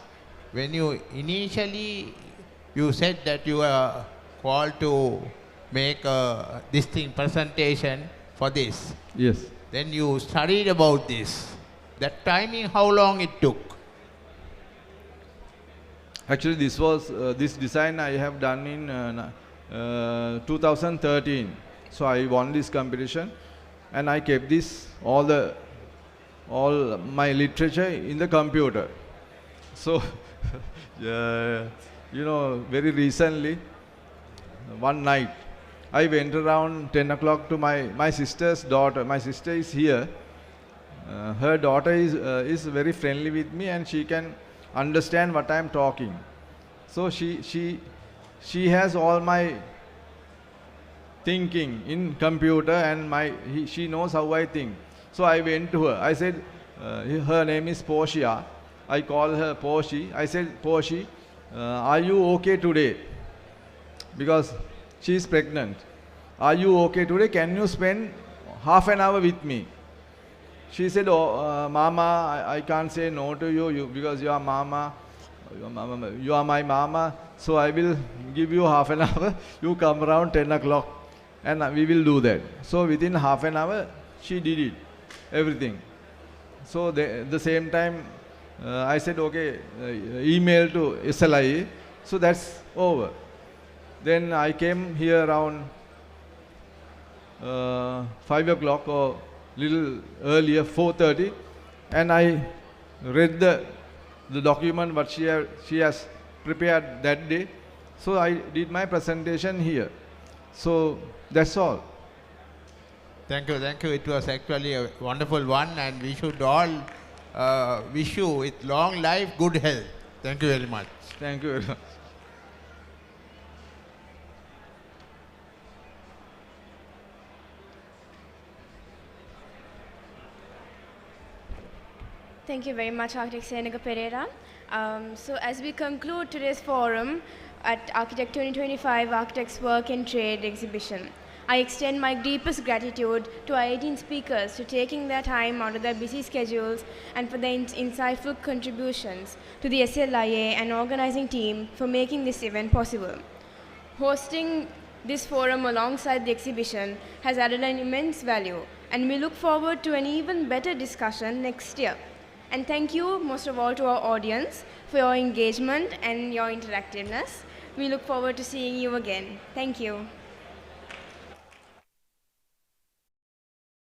when you initially you said that you were called to make a this thing presentation for this. Yes. Then you studied about this. That timing, how long it took? Actually, this design I have done in 2013. So I won this competition, and I kept this all my literature in the computer. So, very recently, one night, I went around 10 o'clock to my sister's daughter. My sister is here. Her daughter is very friendly with me, and she can understand what I am talking. So she has all my thinking in computer, and she knows how I think. So I went to her. I said, her name is Portia. I call her Porshi. I said, "Porshi, are you okay today?" Because she is pregnant. "Are you okay today? Can you spend half an hour with me?" She said, "Oh, Mama, I can't say no to you because you are Mama, you are mama, you are my Mama, so I will give you half an hour. You come around 10 o'clock and we will do that." So within half an hour, she did it, everything. So the same time, I said, "Okay, email to SLIA." So that's over. Then I came here around 5 o'clock or little earlier, 4:30, and I read the document what she has prepared that day. So I did my presentation here. So that's all. Thank you, thank you. It was actually a wonderful one, and we should all wish you with long life, good health. Thank you very much. Thank you very much. Thank you very much, Architect Senaka Perera. So as we conclude today's forum at Architect 2025 Architects Work and Trade Exhibition, I extend my deepest gratitude to our 18 speakers for taking their time out of their busy schedules and for their insightful contributions to the SLIA and organizing team for making this event possible. Hosting this forum alongside the exhibition has added an immense value, and we look forward to an even better discussion next year. And thank you, most of all, to our audience for your engagement and your interactiveness. We look forward to seeing you again. Thank you.